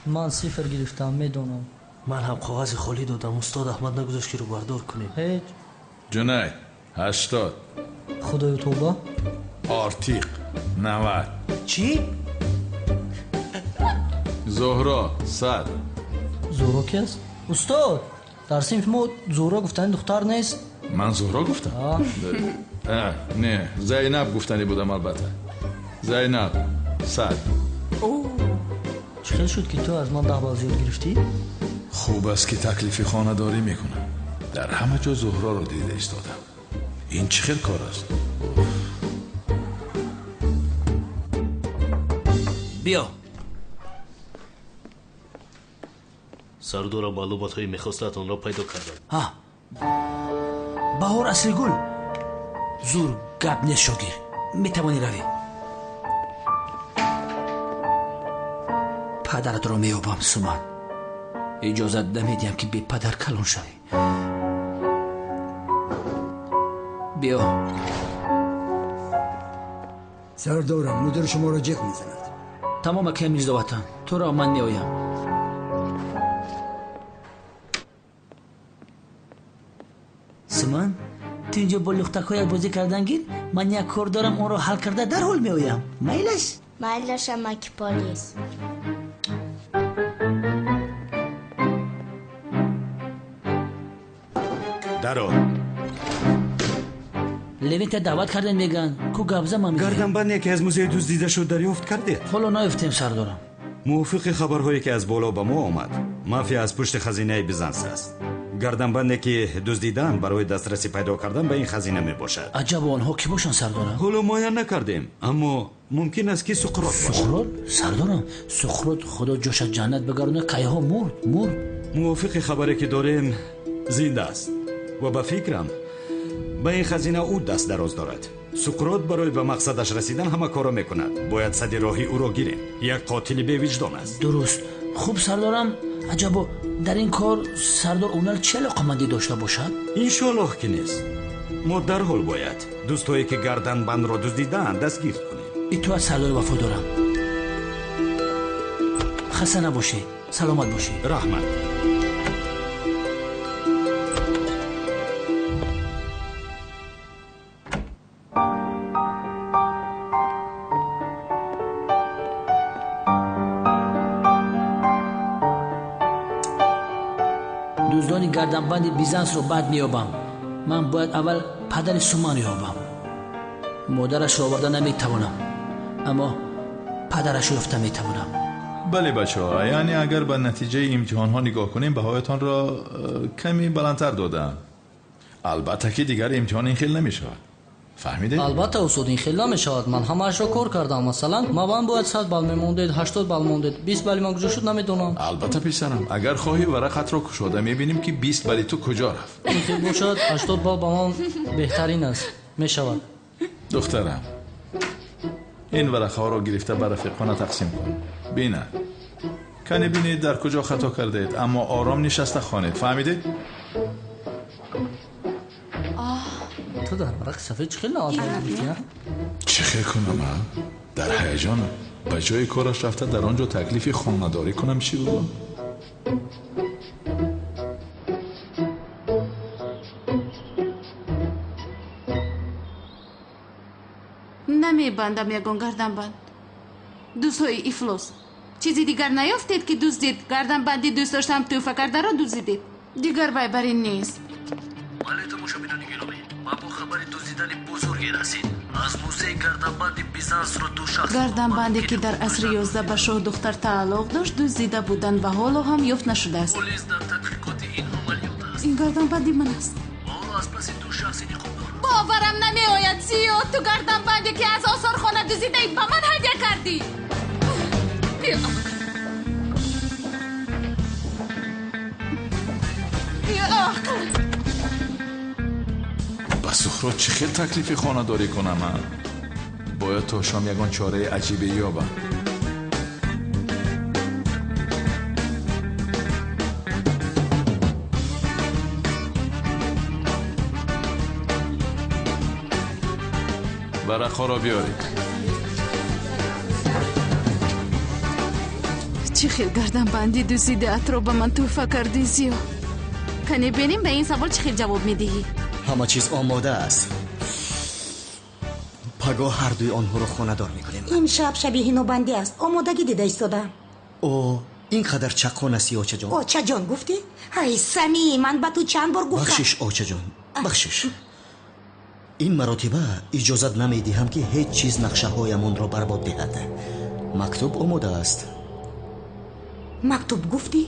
Speaker 18: Ман 0 гирифтам, медонам.
Speaker 11: Ман ҳам коғази холӣ додам. Устод Аҳмад нагузошт, ки рӯбардор кунем.
Speaker 18: Ҳеҷ.
Speaker 2: Ҷунайд 80.
Speaker 18: Худоё тавба.
Speaker 2: Артиқ 90.
Speaker 11: Чӣ?
Speaker 2: Зуҳро 100.
Speaker 18: Зуҳро ки аст? Устод, дар синфи мо Зуҳро гуфтани духтар нест.
Speaker 2: Ман Зуҳро гуфтам? Не, Зайнаб гуфтанӣ будам, албатта. Зайнаб 100.
Speaker 18: Чӣ хел шуд, ки ту аз ман 10 балл зиёд гирифтӣ?
Speaker 2: Хуб аст, ки таклифи хонадорӣ мекунам. Дар ҳама ҷо Зуҳроро дида истодам. Ин чӣ хел кор аст?
Speaker 5: Биё.
Speaker 11: Сардора маълумотҳои мехостаатонро пайдо кардам.
Speaker 5: Ҳа, Баҳор Аслигул. Зур гап нест, шогир. Метавонӣ равӣ. Падаратро меёбам, Суман. Иҷозат намедиҳам, ки бепадар калон шавӣ. Биё.
Speaker 19: Сардорам, мудир шуморо ҷеғ мезанад.
Speaker 5: Тамом, акай Мирзоватан, туро ман меоям. Суман, ту инҷо бо лухтакҳоят бозӣ кардан гир, ман як кор дорам, онро ҳал карда дарҳол меоям. Майлаш?
Speaker 6: Майлаш, амаки полис.
Speaker 12: Даро.
Speaker 5: Левинта даъват кардем, меган. Ку гапза ма мегӯям.
Speaker 20: Гарданбанде ки аз музей дуздида шуд дарёфт кардед?
Speaker 5: Ҳоло наёфтем, сардорам.
Speaker 20: Мувофиқи хабарҳое ки аз боло ба мо омад, мафия аз пушти хазинаи Бизанс аст. Гарданбанде ки дуздидаанд барои дастрасӣ пайдо кардан ба ин хазина мебошад.
Speaker 5: Аҷаб, онҳо кӣ бошанд, сардорам?
Speaker 20: Ҳоло муайян накардем, аммо мумкин аст ки Суқрот бошад.
Speaker 5: Суқрот? Сардорам, Суқрот худо ҷоша ҷаннат бигардонад, кайҳо мурд, мурд.
Speaker 20: Мувофиқи хабаре ки дорем, зинда аст ва ба фикрам ба ин хазина ӯ даст дароз дорад. Суқрот барои ба мақсадаш расидан ҳама корро мекунад. Бояд сади роҳи ӯро гирем. Як қотили бевиҷдон аст.
Speaker 5: Дуруст. Хуб, сардорам, аҷабо дар ин кор сардор Унал чӣ алоқамандӣ дошта бошад?
Speaker 20: Иншоаллоҳ ки нест. Мо дарҳол бояд дӯстҳое ки гарданбандро дуздидаанд дастгир кунем.
Speaker 5: Итоат, сардори вафодорам. Хаста набошед, саломат бошед.
Speaker 20: Раҳмат.
Speaker 5: Дуздони гарданбанди Бизансро баъд меёбам. Ман бояд аввал падари Суман ёбам. Модарашро оварда наметавонам, аммо падарашро ёфта метавонам.
Speaker 2: Бале, бачаҳо, яъне агар ба натиҷаи имтиҳонҳо нигоҳ кунем, баҳоятонро каме баландтар додаанд. Албатта ки дигар имтиҳон ин хел намешавад. Фаҳмидед?
Speaker 18: Албатта, устод, ин хел намешавад. Ман ҳамаашро кор кардам. Масалан, ман бояд 100 балл мемондед, 80 балл мондед. 20 балли ман куҷо шуд, намедонам.
Speaker 2: Албатта, писарам, агар хоҳӣ варақатро кушода мебинем ки 20 балли ту куҷо рафт.
Speaker 18: Ин хел бошад, 80 балл ба ман беҳтарин аст. Мешавад.
Speaker 2: Духтарам, ин варақаҳоро гирифта ба рафиқона тақсим кун. Бинад. Кане бинед дар куҷо хато кардед, аммо ором нишаста хонед. Фаҳмидед?
Speaker 18: Ту дар варақи сафед чӣ хел навад гирифтӣ?
Speaker 2: Чӣ хел кунам, а? Дар ҳаяҷонам. Ба ҷои кораш рафта дар он ҷо таклифи хонадорӣ кунам чӣ буд?
Speaker 8: Намебандам ягон гарданбанд. Дӯстҳои ифлос. Чизи дигар наёфтед ки дуздид. Гарданбанди дӯст доштам тӯҳфа кардаро дуздидед. Дигар вай бар ин нест.
Speaker 11: Бале, тамошобинони гиромӣ, ба мо хабари дуздидани бузурге расид. Аз музеи гарданбанди Бизансро ду шахс
Speaker 8: гарданбанде ки дар асри 11 ба шоҳдухтар тааллуқ дошт, дуздида буданд ва ҳоло ҳам ёфт нашудааст.
Speaker 11: Полис дар тадқиқоти ин амалиёт аст.
Speaker 8: Ин гарданбанди ман аст.
Speaker 11: Ва ҳоло аз паси ду шахси ниқобдор.
Speaker 8: Боварам намеояд, Зиё, ту гарданбанде ки аз осорхона дуздидаи ба ман ҳадя кардӣ. Беақл!
Speaker 2: Ба Сухрот чӣ хел таклифи хонадорӣ кунам, а? Бояд то шом ягон чораи аҷибе ёбам. Варақҳоро биёред.
Speaker 8: Чӣ хел гарданбанди дуздидаатро ба ман тӯҳфа кардӣ, Зиё? Кане бинем ба ин савол чӣ хел ҷавоб медиҳӣ.
Speaker 3: Ҳама чиз омода аст. Пагоҳ ҳардуи онҳоро хонадор мекунем.
Speaker 4: Ин шаб шаби ҳинобандӣ аст. Омодагӣ дида истодаам.
Speaker 3: О, ин қадар чаққон астӣ, очаҷон.
Speaker 4: Очаҷон гуфтӣ? Ҳай, Самӣ, ман ба ту чанд бор гуфтам.
Speaker 3: Бахшиш, очаҷон, бахшиш. Ин маротиба иҷозат намедиҳам ки ҳеҷ чиз нақшаҳоямонро барбод диҳад. Мактуб омода аст.
Speaker 4: Мактуб гуфтӣ?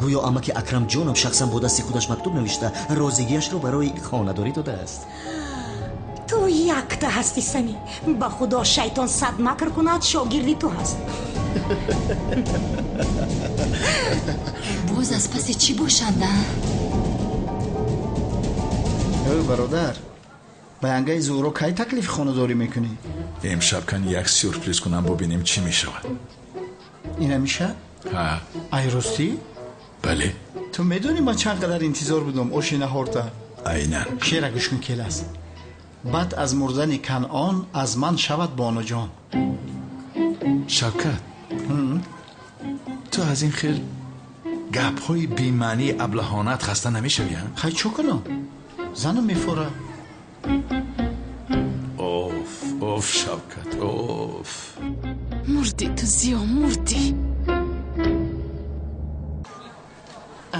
Speaker 3: Гӯё амаки Акрамҷонам шахсан бо дасти худаш мактуб навишта розигиашро барои хонадорӣ додааст.
Speaker 4: Ту якта ҳастӣ, Самӣ. Ба худо шайтон сад макр кунад, шогирди ту ҳаст.
Speaker 7: Боз аз паси чӣ бошанд, а?
Speaker 15: Эй бародар, ба янгаи Зуҳро кай таклифи хонадорӣ мекунӣ?
Speaker 2: Имшаб кан як сюрприз кунам, бубинем чӣ мешавад.
Speaker 15: Ина мешавад?
Speaker 2: Ҳа.
Speaker 15: Ай ростӣ?
Speaker 2: Бале.
Speaker 15: Ту медонӣ ман чанд қадар интизор будам оши наҳорта?
Speaker 2: Айнан.
Speaker 15: Шеъра гӯш кун, келас. Баъд аз мурдани Канъон аз ман шавад бонуҷон.
Speaker 2: Шавкат, ту аз ин хел гапҳои бемаънии аблаҳонат хаста намешавӣ, а?
Speaker 15: Хай чӯ кунам? Занам мефора.
Speaker 2: Оф, оф, Шавкат, оф.
Speaker 8: Мурдӣ ту, Зиё, мурдӣ.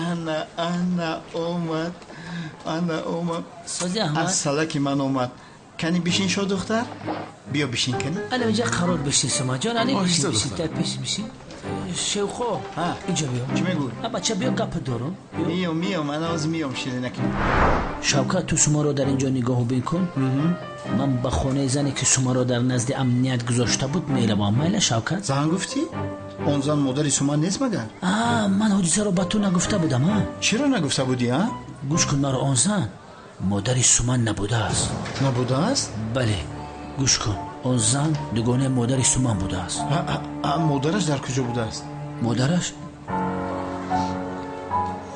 Speaker 15: Ана, ана омад. Ана омад.
Speaker 5: Сози Аҳмад.
Speaker 15: Аз салаки ман омад. Кани бишин шо духтар? Биё бишин кани.
Speaker 5: Ана инҷа қарор бишин Суманҷон, ани бишин, бишин, та пеш бишин. Шевхо, инҷа биё.
Speaker 15: Чӣ мегӯй?
Speaker 5: Бача биё гап дорум.
Speaker 15: Миём, миём, ана ҳозир миём ширинаки.
Speaker 5: Шавкат, ту Сумаро дар инҷо нигоҳубин кун. Ман ба хонаи зане ки Сумаро дар назди амният гузошта буд меравам. Майла Шавкат?
Speaker 15: Зан гуфтӣ? Он зан модари Суман нест магар?
Speaker 5: Ман ҳодисаро ба ту нагуфта будам, а?
Speaker 15: Чиро нагуфта будӣ, а?
Speaker 5: Гӯш кун маро, он зан модари Суман набудааст.
Speaker 15: Набудааст?
Speaker 5: Бале, гӯш кун. Он зан дугонаи модари Суман будааст.
Speaker 15: Модараш дар куҷо будааст?
Speaker 5: Модараш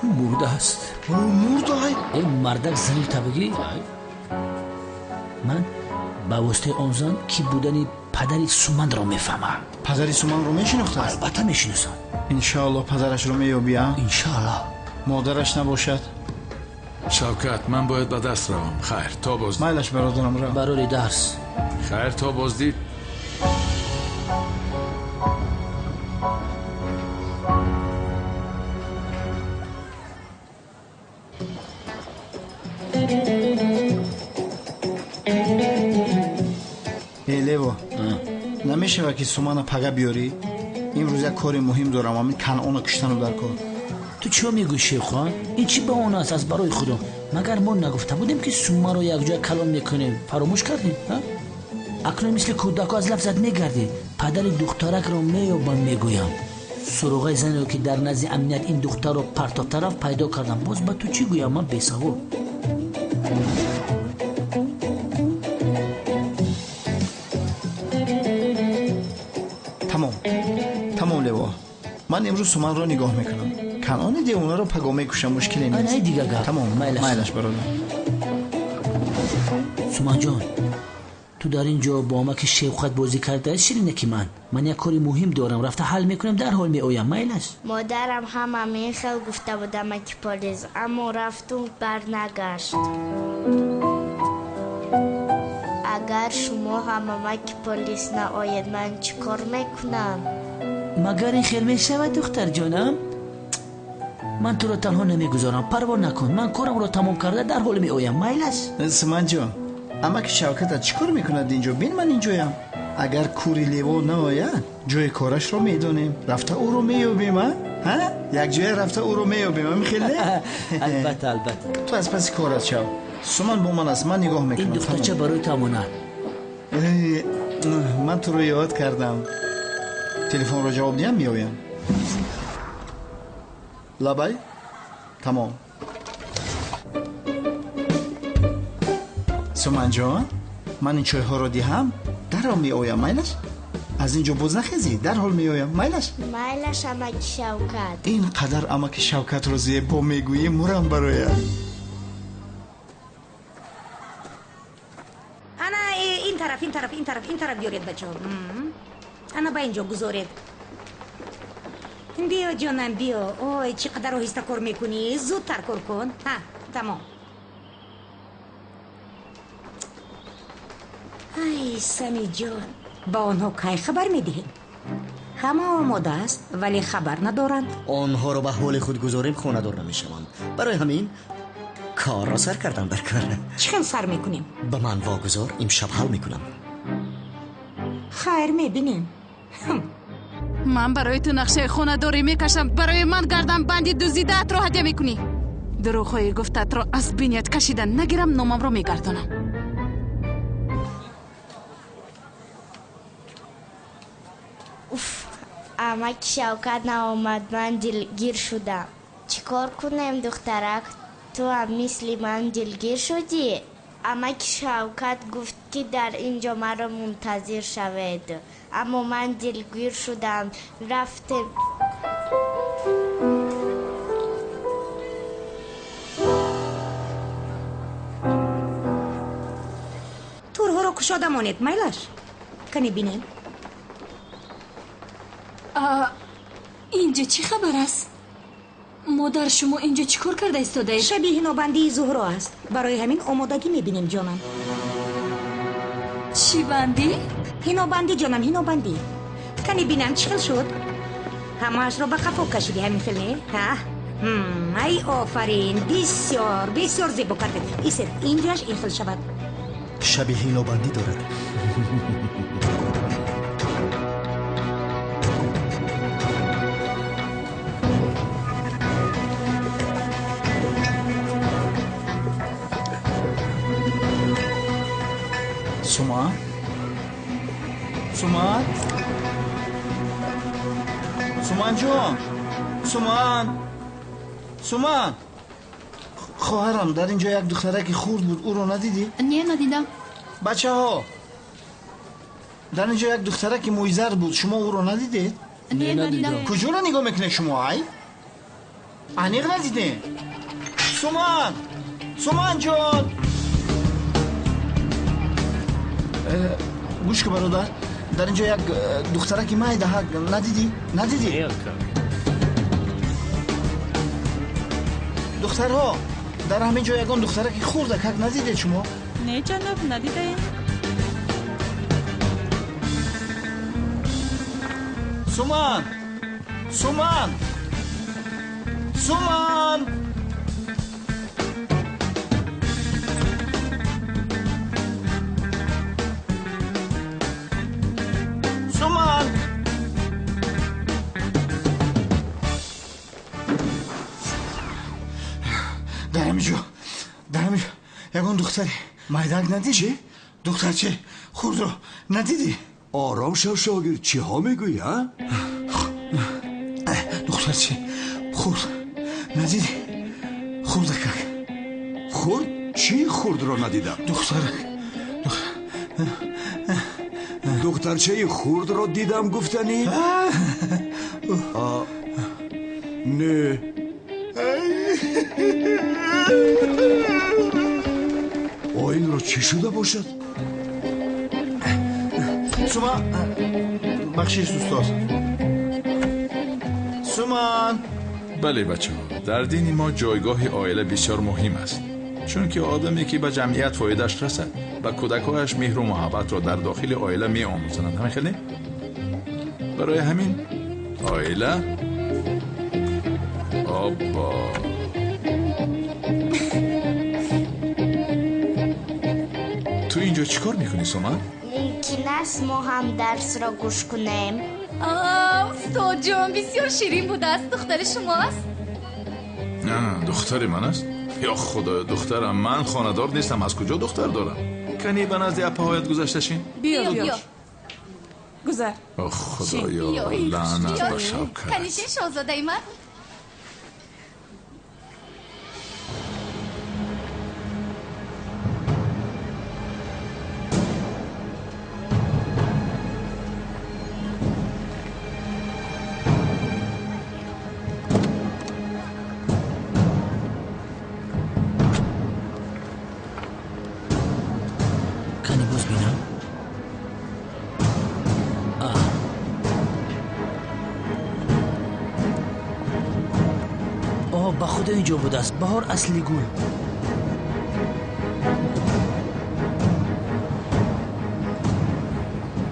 Speaker 5: мурдааст.
Speaker 15: Мурда?
Speaker 5: Э, мардак зани табигӣ. Ман ба воситаи он зан ки будани падари Суманро мефаҳмам.
Speaker 15: Падари Суманро мешинохтааст?
Speaker 5: Албатта мешиносам.
Speaker 15: Иншоаллоҳ падарашро меёбӣ, а?
Speaker 5: Иншоаллоҳ.
Speaker 15: Модараш набошад?
Speaker 2: Шавкат, ман бояд ба дарс равам. Хайр, то боздид.
Speaker 15: Майлаш бародарам, рав.
Speaker 5: Барори дарс.
Speaker 2: Хайр, то боздид.
Speaker 15: Э, Лево, намешавад ки Сумана пага биёрӣ? Имрӯз як кори муҳим дорам, ҳамин Канъонро куштану дар кор.
Speaker 5: Ту чиё мегӯӣ, Шевхон? Ин чӣ баҳона аст аз барои Худо? Магар мо нагуфта будем ки Сумаро якҷоя калон мекунем? Фаромӯш кардем? Акнун мисли кӯдако аз лафзат мегардӣ. Падари духтаракро меёбам, мегӯям. Суроғаи занеро ки дар назди амният ин духтарро партофта рафт пайдо кардам. Боз ба ту чӣ гӯям? Ман бесавод.
Speaker 15: Тамом, тамом, Лево. Ман имрӯз Суманро нигоҳ мекунам. Канъони девонаро паго мекушам, мушкиле нест.
Speaker 5: Ана дига гап.
Speaker 15: Тамом, майлаш бародар.
Speaker 5: Суманҷон, ту дар ин ҷо бо амаки Шевқат бозӣ кардаи ширинаки ман. Ман як кори муҳим дорам, рафта ҳал мекунам, дарҳол меоям. Майлаш?
Speaker 6: Модарам ҳам ҳамин хел гуфта буд амаки полис, аммо рафту барнагашт. Агар шумо ҳам амаки полис наоед, ман чӣ кор мекунам?
Speaker 5: Магар ин хел мешавад, духтарҷонам? Ман туро танҳо намегузорам, парво накун. Ман корамро тамом карда дарҳол меоям. Майлаш?
Speaker 15: Суманҷон, амаки Шавкатат чӣ кор мекунад инҷо? Бин, ман инҷоям. Агар кури Лево наояд, ҷои корашро медонем. Рафта ӯро меёбем, а? Ҳа? Якҷоя рафта ӯро меёбем, ҳамин хел не?
Speaker 5: Албатта, албатта.
Speaker 15: Ту аз паси корат шав. Суман бо ман аст, ман нигоҳ мекунам.
Speaker 5: Ин духтарча барои ту амонат.
Speaker 15: Ман туро ёд кардам. Телефонро ҷавоб диҳам, меоям. Лабай? Тамом. Суманҷон, ман ин чойҳоро диҳам, дарҳол меоям, майлаш? Аз ин ҷо боз нахезӣ, дарҳол меоям, майлаш?
Speaker 6: Майлаш, амаки Шавкат.
Speaker 15: Ин қадар амаки Шавкатро зебо мегӯӣ, мурам барояд.
Speaker 4: Ана ин тараф, ин тараф, ин тараф, ин тараф биёред, бачаҳо. Ана ба ин ҷо гузоред. Биё, ҷонам, биё. Ой, чӣ қадар оҳиста кор мекунӣ. Зудтар кор кун. Ҳа, тамом. Ай, Самиҷон, ба онҳо кай хабар медиҳем? Ҳама омода аст, вале хабар надоранд.
Speaker 3: Онҳоро ба ҳоли худ гузорем, хонадор намешаванд. Барои ҳамин корро сар кардам дар кор.
Speaker 4: Чӣ хел сар мекунем?
Speaker 3: Ба ман вогузор, имшаб ҳал мекунам.
Speaker 4: Хайр, мебинем.
Speaker 8: Ман барои ту нақшаи хонадорӣ мекашам. Барои ман гарданбанди дуздидаатро ҳадя мекунӣ. Дурӯғҳои гуфтаатро аз биният кашида нагирам, номамро мегардонам.
Speaker 6: Уф, амаки Шавкат наомад, ман дилгир шудам. Чӣ кор кунем, духтарак? Ту ҳам мисли ман дилгир шудӣ? Амаки Шавкат гуфт ки дар ин ҷо маро мунтазир шавед, аммо ман дилгир шудам. Рафтем.
Speaker 4: Турҳоро кушода монед, майлаш? Кане бинем.
Speaker 21: Инҷо чӣ хабар аст? Модар, шумо инҷо чӣ кор карда истодаед?
Speaker 4: Шаби ҳинобандии Зуҳро аст. Барои ҳамин омодагӣ мебинем, ҷонам.
Speaker 21: Чӣ бандӣ?
Speaker 4: Ҳинобандӣ, ҷонам, ҳинобандӣ. Кане бинам чӣ хел шуд? Ҳамаашро ба қафо кашидӣ, ҳамин хел не? Ҳа, Ай офарин, бисёр бисёр зебо кардед. Исед, инҷояш ин хел шавад.
Speaker 3: Шабеҳи ҳинобандӣ дорад.
Speaker 15: Суман? Суман? Суманҷон! Суман! Суман! Хоҳарам, дар ин ҷо як духтараки хурд буд, ӯро надидӣ?
Speaker 7: Не, надидам.
Speaker 15: Бачаҳо, дар ин ҷо як духтараки мӯйзар буд, шумо ӯро надидед?
Speaker 7: Не, надидам.
Speaker 15: Куҷоро нигоҳ мекунед шумо, ай? Аниқ надидед? Суман! Суманҷон! Гӯш ку, бародар, дар ин ҷо як духтараки майдаҳак надидӣ? Надидӣ? Духтарҳо, дар ҳамин ҷо ягон духтараки хурдакак надидед шумо?
Speaker 1: Не, ҷаноб, надидаем.
Speaker 15: Суман! Суман! Суман! Суман! Дар ҳамин ҷо, дар ҳамин ҷо ягон духтари майдак надидӣ?
Speaker 12: Чӣ?
Speaker 15: Духтарчи хурдро надидӣ?
Speaker 12: Ором шав, шогирд, чиҳо мегӯӣ, а?
Speaker 15: Духтарчи хурд надидӣ? Хурдакак.
Speaker 12: Хурд? Чӣ хурдро надидам?
Speaker 15: Духтарак.
Speaker 12: Духтарчаи хурдро дидам гуфтанӣ? Не. Оинро чӣ шуда бошад?
Speaker 15: Суман, бахшиш, устод. Суман!
Speaker 2: Бале, бачаҳо, дар дини мо ҷойгоҳи оила бисёр муҳим аст, чунки одаме ки ба ҷамъият фоидааш расад, ба кӯдакҳояш меҳру муҳаббатро дар дохили оила меомӯзонанд. Ҳамин хеле? Барои ҳамин оила обба. Ту инҷо чӣ кор мекунӣ, Суман?
Speaker 6: Мумкин аст мо ҳам дарсро гӯш кунем?
Speaker 7: Устодҷон, бисёр ширин будааст. Духтари шумо аст?
Speaker 2: Духтари ман аст? Ё худоё, духтарам, ман хонадор нестам, аз куҷо духтар дорам? Кани ба назди апаҳоят гузашта шин?
Speaker 1: Биё, биё. Гузар.
Speaker 2: О худоё, лаънат ба Шавкат.
Speaker 7: Кани шин, шоҳзодаи ман.
Speaker 5: Ба худо инҷо будааст. Баҳор асли гул.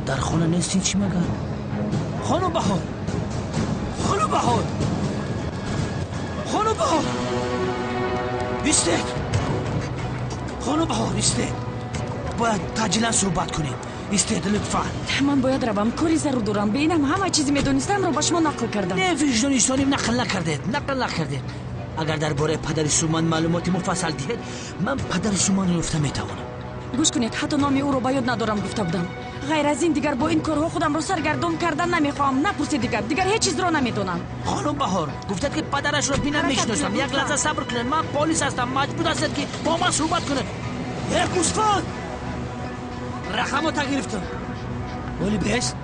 Speaker 5: Дар хона нестин чӣ магар? Хонум Баҳор! Хонум Баҳор! Хонум Баҳор! Истед! Хонум Баҳор, истед! Бояд таъҷилан суҳбат кунем. Истед, лутфан.
Speaker 21: Ман бояд равам, кори зарур дорам. Бе инам ҳама чизи медонистамро ба шумо нақл кардам.
Speaker 5: Не, виҷдонистоним, нақл накардед, нақл накардед. Агар дар бораи падари Суман маълумоти муфассал диҳед, ман падари Суманро ёфта метавонам.
Speaker 21: Гӯш кунед, ҳатто номи ӯро ба ёд надорам гуфта будам. Ғайр аз ин дигар бо ин корҳо худамро саргардон кардан намехоҳам. Напурсед дигар, дигар ҳеҷ чизро намедонам.
Speaker 5: Хонум Баҳор, гуфтед ки падарашро бинам мешиносам. Як лаҳза сабр кунед, ман полис ҳастам, маҷбур ҳастед ки бо ман суҳбат кунед. Э, гӯсфанд! Рақамота гирифтам. Оли бест?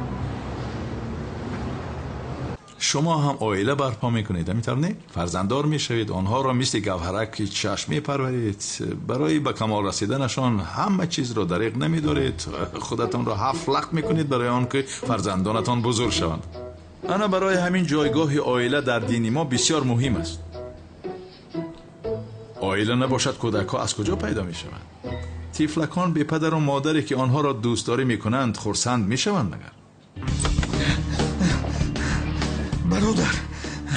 Speaker 2: Шумо ҳам оила барпо мекунед, ҳамин тавр не? Фарзанддор мешавед, онҳоро мисли гавҳараки чашм мепарваред. Барои ба камол расиданашон ҳама чизро дариқ намедоред, худатонро ҳафт лахт мекунед барои он ки фарзандонатон бузург шаванд. Ана барои ҳамин ҷойгоҳи оила дар дини мо бисёр муҳим аст. Оила набошад, кӯдакҳо аз куҷо пайдо мешаванд? Тифлакон бепадару модаре ки онҳоро дӯстдорӣ мекунанд хурсанд мешаванд магар?
Speaker 15: Бародар,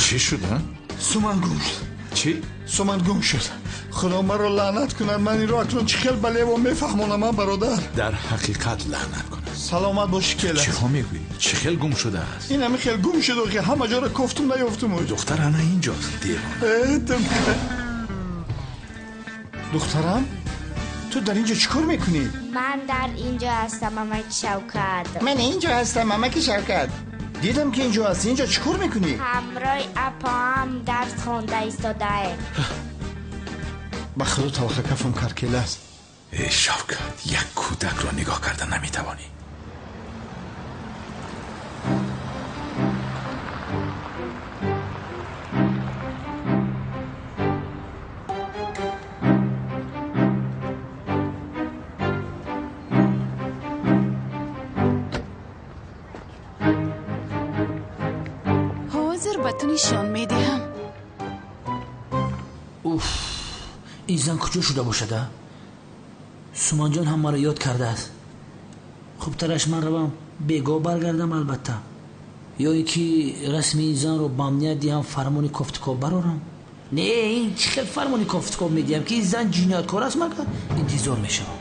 Speaker 2: чӣ шуда?
Speaker 15: Суман гум шуд.
Speaker 2: Чӣ?
Speaker 15: Суман гум шуд. Худо маро лаънат кунад. Ман инро акнун чӣ хел ба Лево мефаҳмонам, бародар?
Speaker 2: Дар ҳақиқат лаънат кунад.
Speaker 15: Саломат бошӣ, кела.
Speaker 2: Чиҳо мегӯӣ? Чӣ хел гум шудааст?
Speaker 15: Ин ҳами хел гум шуд, ки ҳама ҷоро кофтум, наёфтум.
Speaker 2: Духтар ана инҷост, девона.
Speaker 15: Духтарам, ту дар инҷо чӣ кор мекунӣ?
Speaker 6: Ман дар инҷо ҳастам, амаки Шавкат.
Speaker 15: Ман инҷо ҳастам, амаки Шавкат. Дидам ки инҷо ҳастӣ. Инҷо чӣ кор мекунӣ?
Speaker 6: Ҳамроҳи апоам дарс хонда истодаем.
Speaker 15: Ба худо талха кафам каркела аст.
Speaker 2: Э Шавкат, як кӯдакро нигоҳ карда наметавонӣ.
Speaker 8: Ҳозир ба ту нишон медиҳам.
Speaker 5: Уф, ин зан куҷо шуда бошад, а? Суманҷон ҳам маро ёд кардааст. Хубтараш ман равам, бегоҳ баргардам, албатта. Ё ин ки расми ин занро ба амният диҳам, фармони кофтукоб барорам. Не, ин чӣ хел фармони кофтукоб медиҳам, ки ин зан ҷинояткор аст, магар интизор мешавам.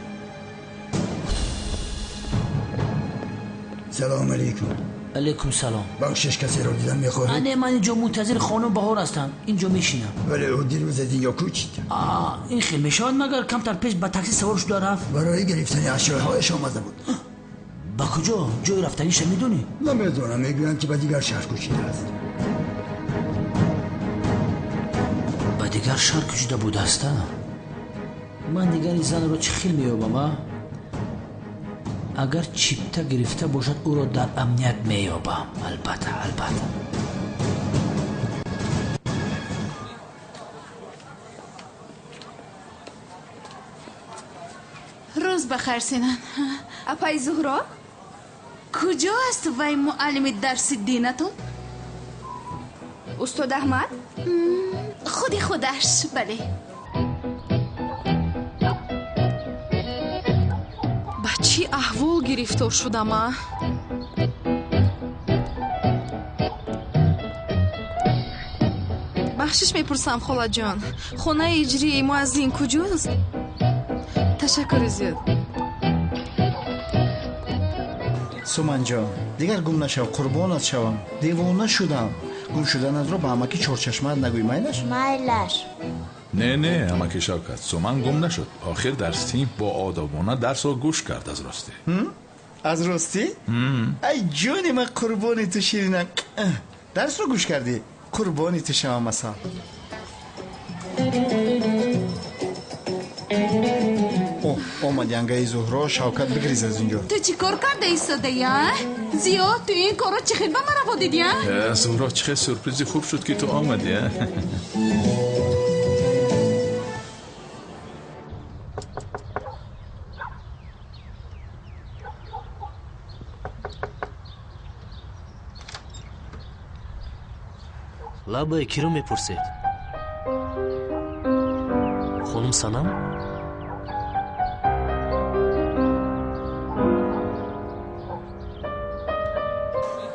Speaker 19: Салом алейкум.
Speaker 5: Алейкум салом.
Speaker 19: Бахшиш, касеро дидан мехоҳед?
Speaker 5: Не, ман инҷо мунтазири хонум Баҳор ҳастам. Инҷо мешинам.
Speaker 19: Вале ӯ дирӯз аз инҷо кӯчид.
Speaker 5: Ин хел мешавад, магар камтар пеш ба такси савор шуда рафт.
Speaker 19: Барои гирифтани ашёҳояш омада буд.
Speaker 5: Ба куҷо? Ҷои рафтаниша медонӣ?
Speaker 19: Намедонам, мегӯянд ки ба дигар шаҳр кӯчидааст.
Speaker 5: Ба дигар шаҳр кӯчида будааст, а? Ман дигар ин занро чӣ хел меёбам, а? Агар чипта гирифта бошад, ӯро дар амният меёбам. Албатта, албатта.
Speaker 8: Рӯз ба хайр, Синан.
Speaker 7: Апаи Зуҳро?
Speaker 8: Куҷо аст вай муаллими дарси динатон?
Speaker 7: Устод Аҳмад?
Speaker 8: Худи худаш, бале.
Speaker 7: Ба чӣ аҳвол гирифтор шудам, а? Бахшиш мепурсам, холаҷон. Хонаи иҷрии муаззин куҷост? Ташаккури зиёд.
Speaker 15: Суманҷон, дигар гум нашав, қурбонат шавам. Девона шудам. Гум шуданатро ба амаки Чорчашмаат нагӯй, майлаш?
Speaker 6: Майлаш.
Speaker 2: Не, не, амаки Шавкат, Суман гум нашуд. Охир дар синф бо одобона дарсро гӯш кард аз ростӣ.
Speaker 15: Аз ростӣ? Ай ҷони ман, қурбони ту ширинам. Дарсро гӯш кардӣ? Қурбони ту шавам, асал. Омад янгаи Зуҳро. Шавкат, бигриз аз инҷо.
Speaker 8: Ту чӣ кор карда истодаи, а? Зиё, ту ин корро чӣ хел ба ман раво дидӣ, а?
Speaker 2: Зуҳро, чӣ хел сюрпризи хуб шуд, ки ту омадӣ, а?
Speaker 11: Лабае киро мепурсед? Хонум Санам?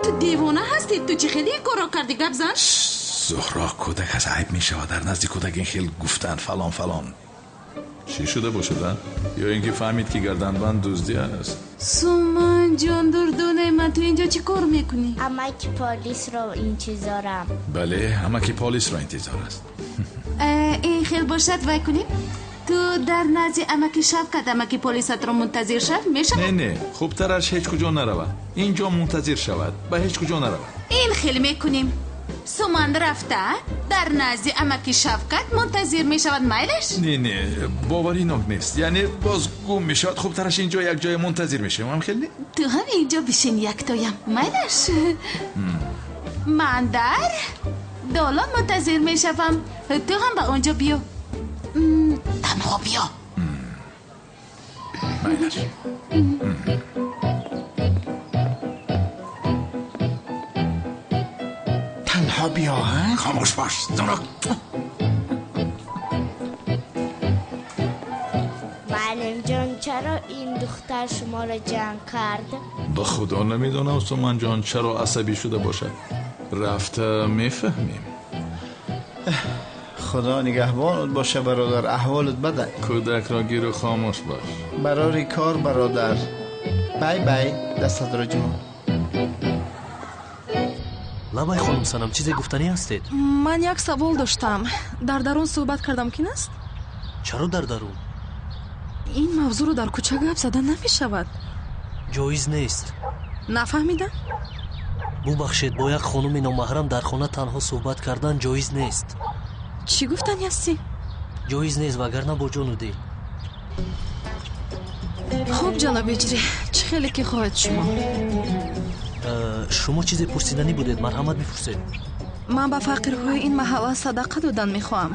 Speaker 8: Ту девона ҳастӣ? Ту чӣ хеле ин корро кардӣ, гап зан?
Speaker 2: Зуҳро, кӯдак аз айб мешавад. Дар назди кӯдак ин хел гуфтан фалон фалон. Чӣ шуда бошад, а? Ё ин ки фаҳмид, ки гарданбанд дуздӣ аст?
Speaker 8: Суманҷон, дурдонаи ман, ту инҷо чӣ кор мекунӣ?
Speaker 6: Амаки полисро интизорам.
Speaker 2: Бале, амаки полисро интизор аст.
Speaker 8: Ин хел бошад, вай кунем? Ту дар назди амаки Шавкат амаки полисатро мунтазир шав, мешавад?
Speaker 2: Не, не, хубтараш ҳеҷ куҷо наравад. Инҷо мунтазир шавад, ба ҳеҷ куҷо наравад.
Speaker 8: Ин хел мекунем. Суман рафта дар назди амаки Шавкат мунтазир мешавад, майлаш?
Speaker 2: Не, не, боваринок нест. Яъне боз гум мешавад. Хубтараш инҷо як ҷое мунтазир мешавем, ҳам хел не?
Speaker 8: Ту ҳам инҷо бишин яктоям, майлаш? Ман дар долон мунтазир мешавам. Ту ҳам ба он ҷо биё. Танҳо биё.
Speaker 2: Майлаш.
Speaker 15: Танҳо биё, ҳа?
Speaker 2: Хомӯш бош, Зуҳро.
Speaker 6: Муаллимҷон, чаро ин духтар шуморо ҷанг кард?
Speaker 2: Ба худо намедонам, Суманҷон, чаро асабӣ шуда бошад. Рафта мефаҳмем.
Speaker 15: Худо нигаҳбонат боша бародар, аҳволат бада.
Speaker 2: Кӯдакро гиру хомӯш бош.
Speaker 15: Барори кор бародар. Бай бай, дастатро ҷун.
Speaker 11: Лабай хонум Санам, чизе гуфтанӣ ҳастед?
Speaker 7: Ман як савол доштам. Дар дарун суҳбат карда мумкин аст?
Speaker 11: Чаро дар дарун?
Speaker 7: Ин мавзӯъро дар кӯча гап зада намешавад.
Speaker 11: Ҷоиз нест.
Speaker 7: Нафаҳмидам?
Speaker 11: Бубахшед, бо як хонуми номаҳрам дар хона танҳо суҳбат кардан ҷоиз нест.
Speaker 7: Чӣ гуфтанӣ ҳастӣ?
Speaker 11: Ҷоиз нест, вагарна бо ҷону дил.
Speaker 7: Хуб, ҷаноби Ҳиҷрӣ, чӣ хеле ки хоҳед шумо.
Speaker 11: Шумо чизе пурсиданӣ будед, марҳамат бипурсед.
Speaker 7: Ман ба фақирҳои ин маҳалла садақа додан мехоҳам.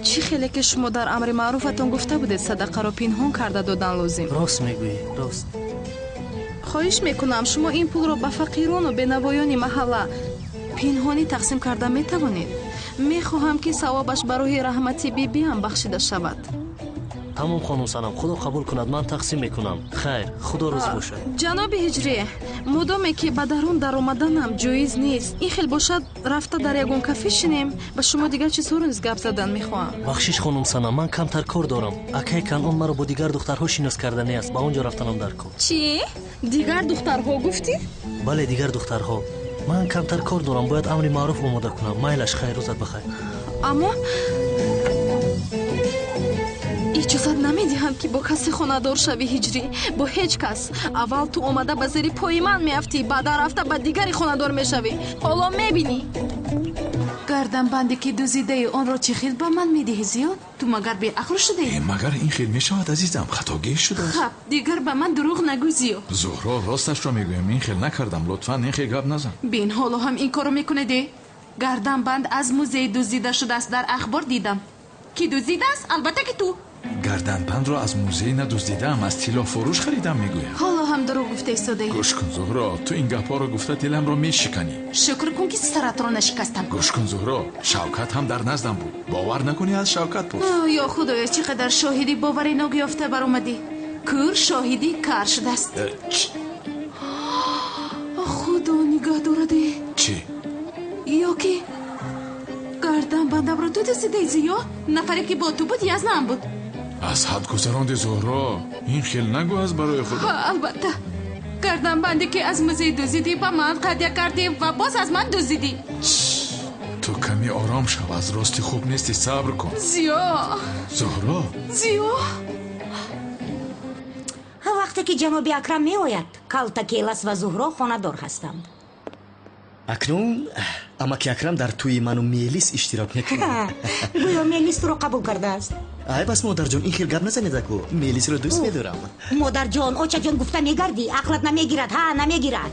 Speaker 7: Чӣ хеле ки шумо дар амри маъруфатон гуфта будед, садақаро пинҳон карда додан лозим.
Speaker 11: Рост мегӯӣ, рост.
Speaker 7: Хоҳиш мекунам, шумо ин пулро ба фақирону бенавоёни маҳалла пинҳонӣ тақсим карда метавонед. Мехоҳам ки савобаш ба рӯҳи раҳмати бибиам бахшида шавад.
Speaker 11: Тамом хонум Санам, худо қабул кунад, ман тақсим мекунам. Хайр, худо розӣ бошад.
Speaker 7: Ҷаноби Ҳиҷрӣ, мудоме ки ба дарун даромаданам ҷоиз нест, ин хел бошад рафта дар ягон кафе шинем, ба шумо дигар чизҳоро низ гап задан мехоҳам.
Speaker 11: Бахшиш хонум Санам, ман камтар кор дорам. Акай Канъон маро бо дигар духтарҳо шинос карданӣ аст, ба он ҷо рафтанам дар кор.
Speaker 7: Чӣ? Дигар духтарҳо гуфтӣ?
Speaker 11: Бале, дигар духтарҳо. Ман камтар кор дорам, бояд амри маъруф омода кунам. Майлаш, хайр, рӯзат бахайр.
Speaker 7: Аммо иҷозат намедиҳам ки бо касе хонадор шавӣ Ҳиҷрӣ, бо ҳеҷ кас. Аввал ту омада ба зери пои ман меафтӣ, баъдан рафта ба дигаре хонадор мешавӣ. Ҳоло мебинӣ.
Speaker 8: Гарданбанде ки дуздидаи онро чӣ хел ба ман медиҳӣ, Зиёд? Ту магар беақл шудаӣ?
Speaker 2: Магар ин хел мешавад, азизам? Хатогӣ шудааст.
Speaker 8: Хаб, дигар ба ман дурӯғ нагӯ, Зиёд.
Speaker 2: Зуҳро, росташро мегӯям, ин хел накардам. Лутфан ин хел гап назан.
Speaker 8: Бин, ҳоло ҳам ин корро мекунедӣ. Гарданбанд аз музей дуздида шудааст, дар ахбор дидам. Ки дуздидааст? Албатта ки ту.
Speaker 2: Гарданбандро аз музей надуздидаам, аз тиллофурӯш харидам, мегӯям.
Speaker 8: Ҳоло ҳам дурӯғ гуфта истодаӣ.
Speaker 2: Гӯш кун Зуҳро, ту ин гапҳоро гуфта диламро мешиканӣ.
Speaker 8: Шукр кун ки саратро нашикастам.
Speaker 2: Гӯш кун Зуҳро, Шавкат ҳам дар наздам буд. Бовар накунӣ, аз Шавкат пурс.
Speaker 8: Ё худоё, чӣ қадар шоҳиди боваринок ёфта баромадӣ. Кӯр шоҳиди кар шудааст. Худо нигаҳ дораде.
Speaker 2: Чӣ?
Speaker 8: Ё ки гарданбандамро ту дуздидаӣ, Зиё? Нафаре ки бо ту буд, язнаам буд.
Speaker 2: Аз ҳад гузаронди Зуҳро, ин хел нагӯ аз барои худо.
Speaker 8: Албатта, гарданбанде ки аз музей дуздидӣ ба ман ҳадя кардӣ ва боз аз ман дуздидӣ.
Speaker 2: Ту каме ором шав, аз рости хуб нести, сабр кун.
Speaker 8: Зиё.
Speaker 2: Зуҳро.
Speaker 8: Зиё.
Speaker 4: Вақте ки ҷаноби Акрам меояд, Калтакелас ва Зуҳро хонадор ҳастанд.
Speaker 3: Акнун амаки Акрам дар тӯи ману Мелис иштирок мекунад.
Speaker 4: Гӯё Мелис туро қабул кардааст.
Speaker 3: Ай бас, модарҷон, ин хел гап назанед аку. Мелисро дӯст медорам.
Speaker 4: Модарҷон, очаҷон гуфта мегардӣ, ақлат намегирад, ҳа, намегирад.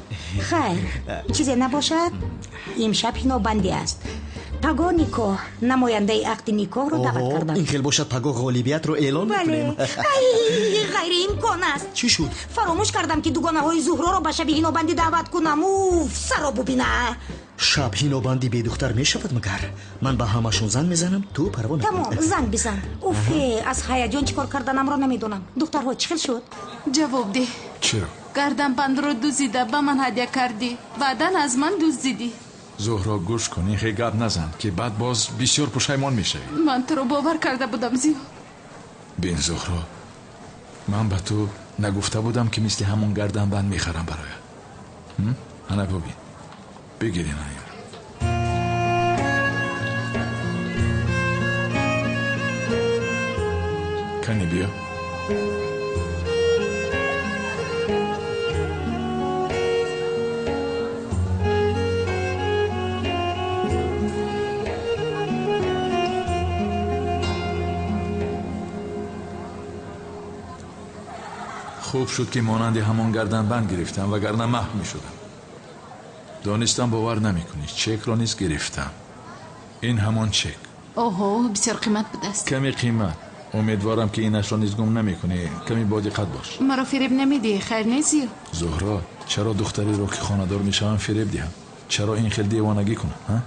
Speaker 4: Хайр, чизе набошад, имшаб ҳинобандӣ аст. Паго никоҳ, намояндаи ақди никоҳро даъват кардам.
Speaker 3: Ин хел бошад, паго ғолибиятро эълон мекунем.
Speaker 4: Ай, ғайриимкон аст.
Speaker 3: Чӣ шуд?
Speaker 4: Фаромӯш кардам ки дугонаҳои Зуҳроро ба шаби ҳинобандӣ даъват кунам. Уф, саро бубина.
Speaker 3: Шаб ҳинобандӣ бедухтар мешавад магар? Ман ба ҳамашон занг мезанам, ту парво накун.
Speaker 4: Тамом, занг бизан. Уфе, аз ҳаяҷон чӣ кор карданамро намедонам. Духтарҳо, чӣ хел шуд?
Speaker 8: Ҷавоб деҳ.
Speaker 2: Чиро?
Speaker 8: Гарданбандро дуздида ба ман ҳадя кардӣ, баъдан аз ман дуздидӣ.
Speaker 2: Зуҳро, гӯш кун, ин хел гап назан, ки баъд боз бисёр пушаймон мешавӣ.
Speaker 8: Ман туро бовар карда будам, Зиё.
Speaker 2: Бин Зуҳро, ман ба ту нагуфта будам ки мисли ҳамон гарданбанд мехарам бароят. Ана бубин, бигир ин инро. Кани биё. Хуб шуд ки монанди ҳамон гарданбанд гирифтам, вагарна маҳв мешудам. Донистам бовар намекунӣ, чекро низ гирифтам. Ин ҳамон чек.
Speaker 8: Оҳо, бисёр қимат будааст.
Speaker 2: Каме қимат. Умедворам ки инашро низ гум намекунӣ. Каме бодиққат бош.
Speaker 8: Маро фиреб намедиҳӣ, хайр не, Зиё?
Speaker 2: Зуҳро, чаро духтареро ки хонадор мешавам фиреб диҳам? Чаро ин хел девонагӣ кунам, ҳа?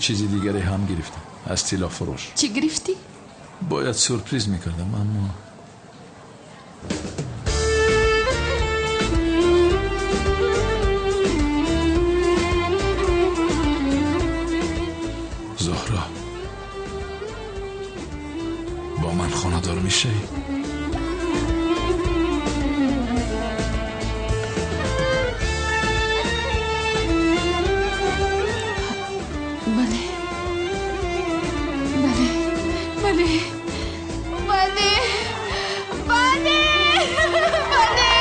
Speaker 2: Чизи дигаре ҳам гирифтам аз тиллофурӯш.
Speaker 8: Чӣ гирифтӣ?
Speaker 2: Бояд сюрприз мекардам, аммо Бо ман хонадор мешавӣ?
Speaker 7: Бале, бале, бале, бале, бале, бале.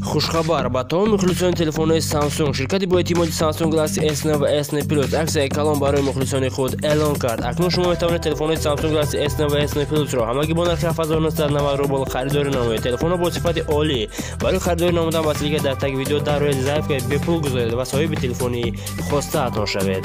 Speaker 16: Хушхабар ба тамоми мухлисони телефонҳои Samsung. Ширкати боэътимоди Samsung Galaxy S9 ва S9 Plus аксияи калон барои мухлисони худ эълон кард. Акнун шумо метавонед телефонҳои Samsung Galaxy S9 ва S9 Plus-ро ҳамагӣ бо нархи 7990 рубл харидорӣ намоед. Телефонҳо бо сифати олӣ. Барои харидорӣ намудан ба ссылка дар таги видео дар рӯи заявкаи бепул гузоред ва соҳиби телефони хостаатон шавед.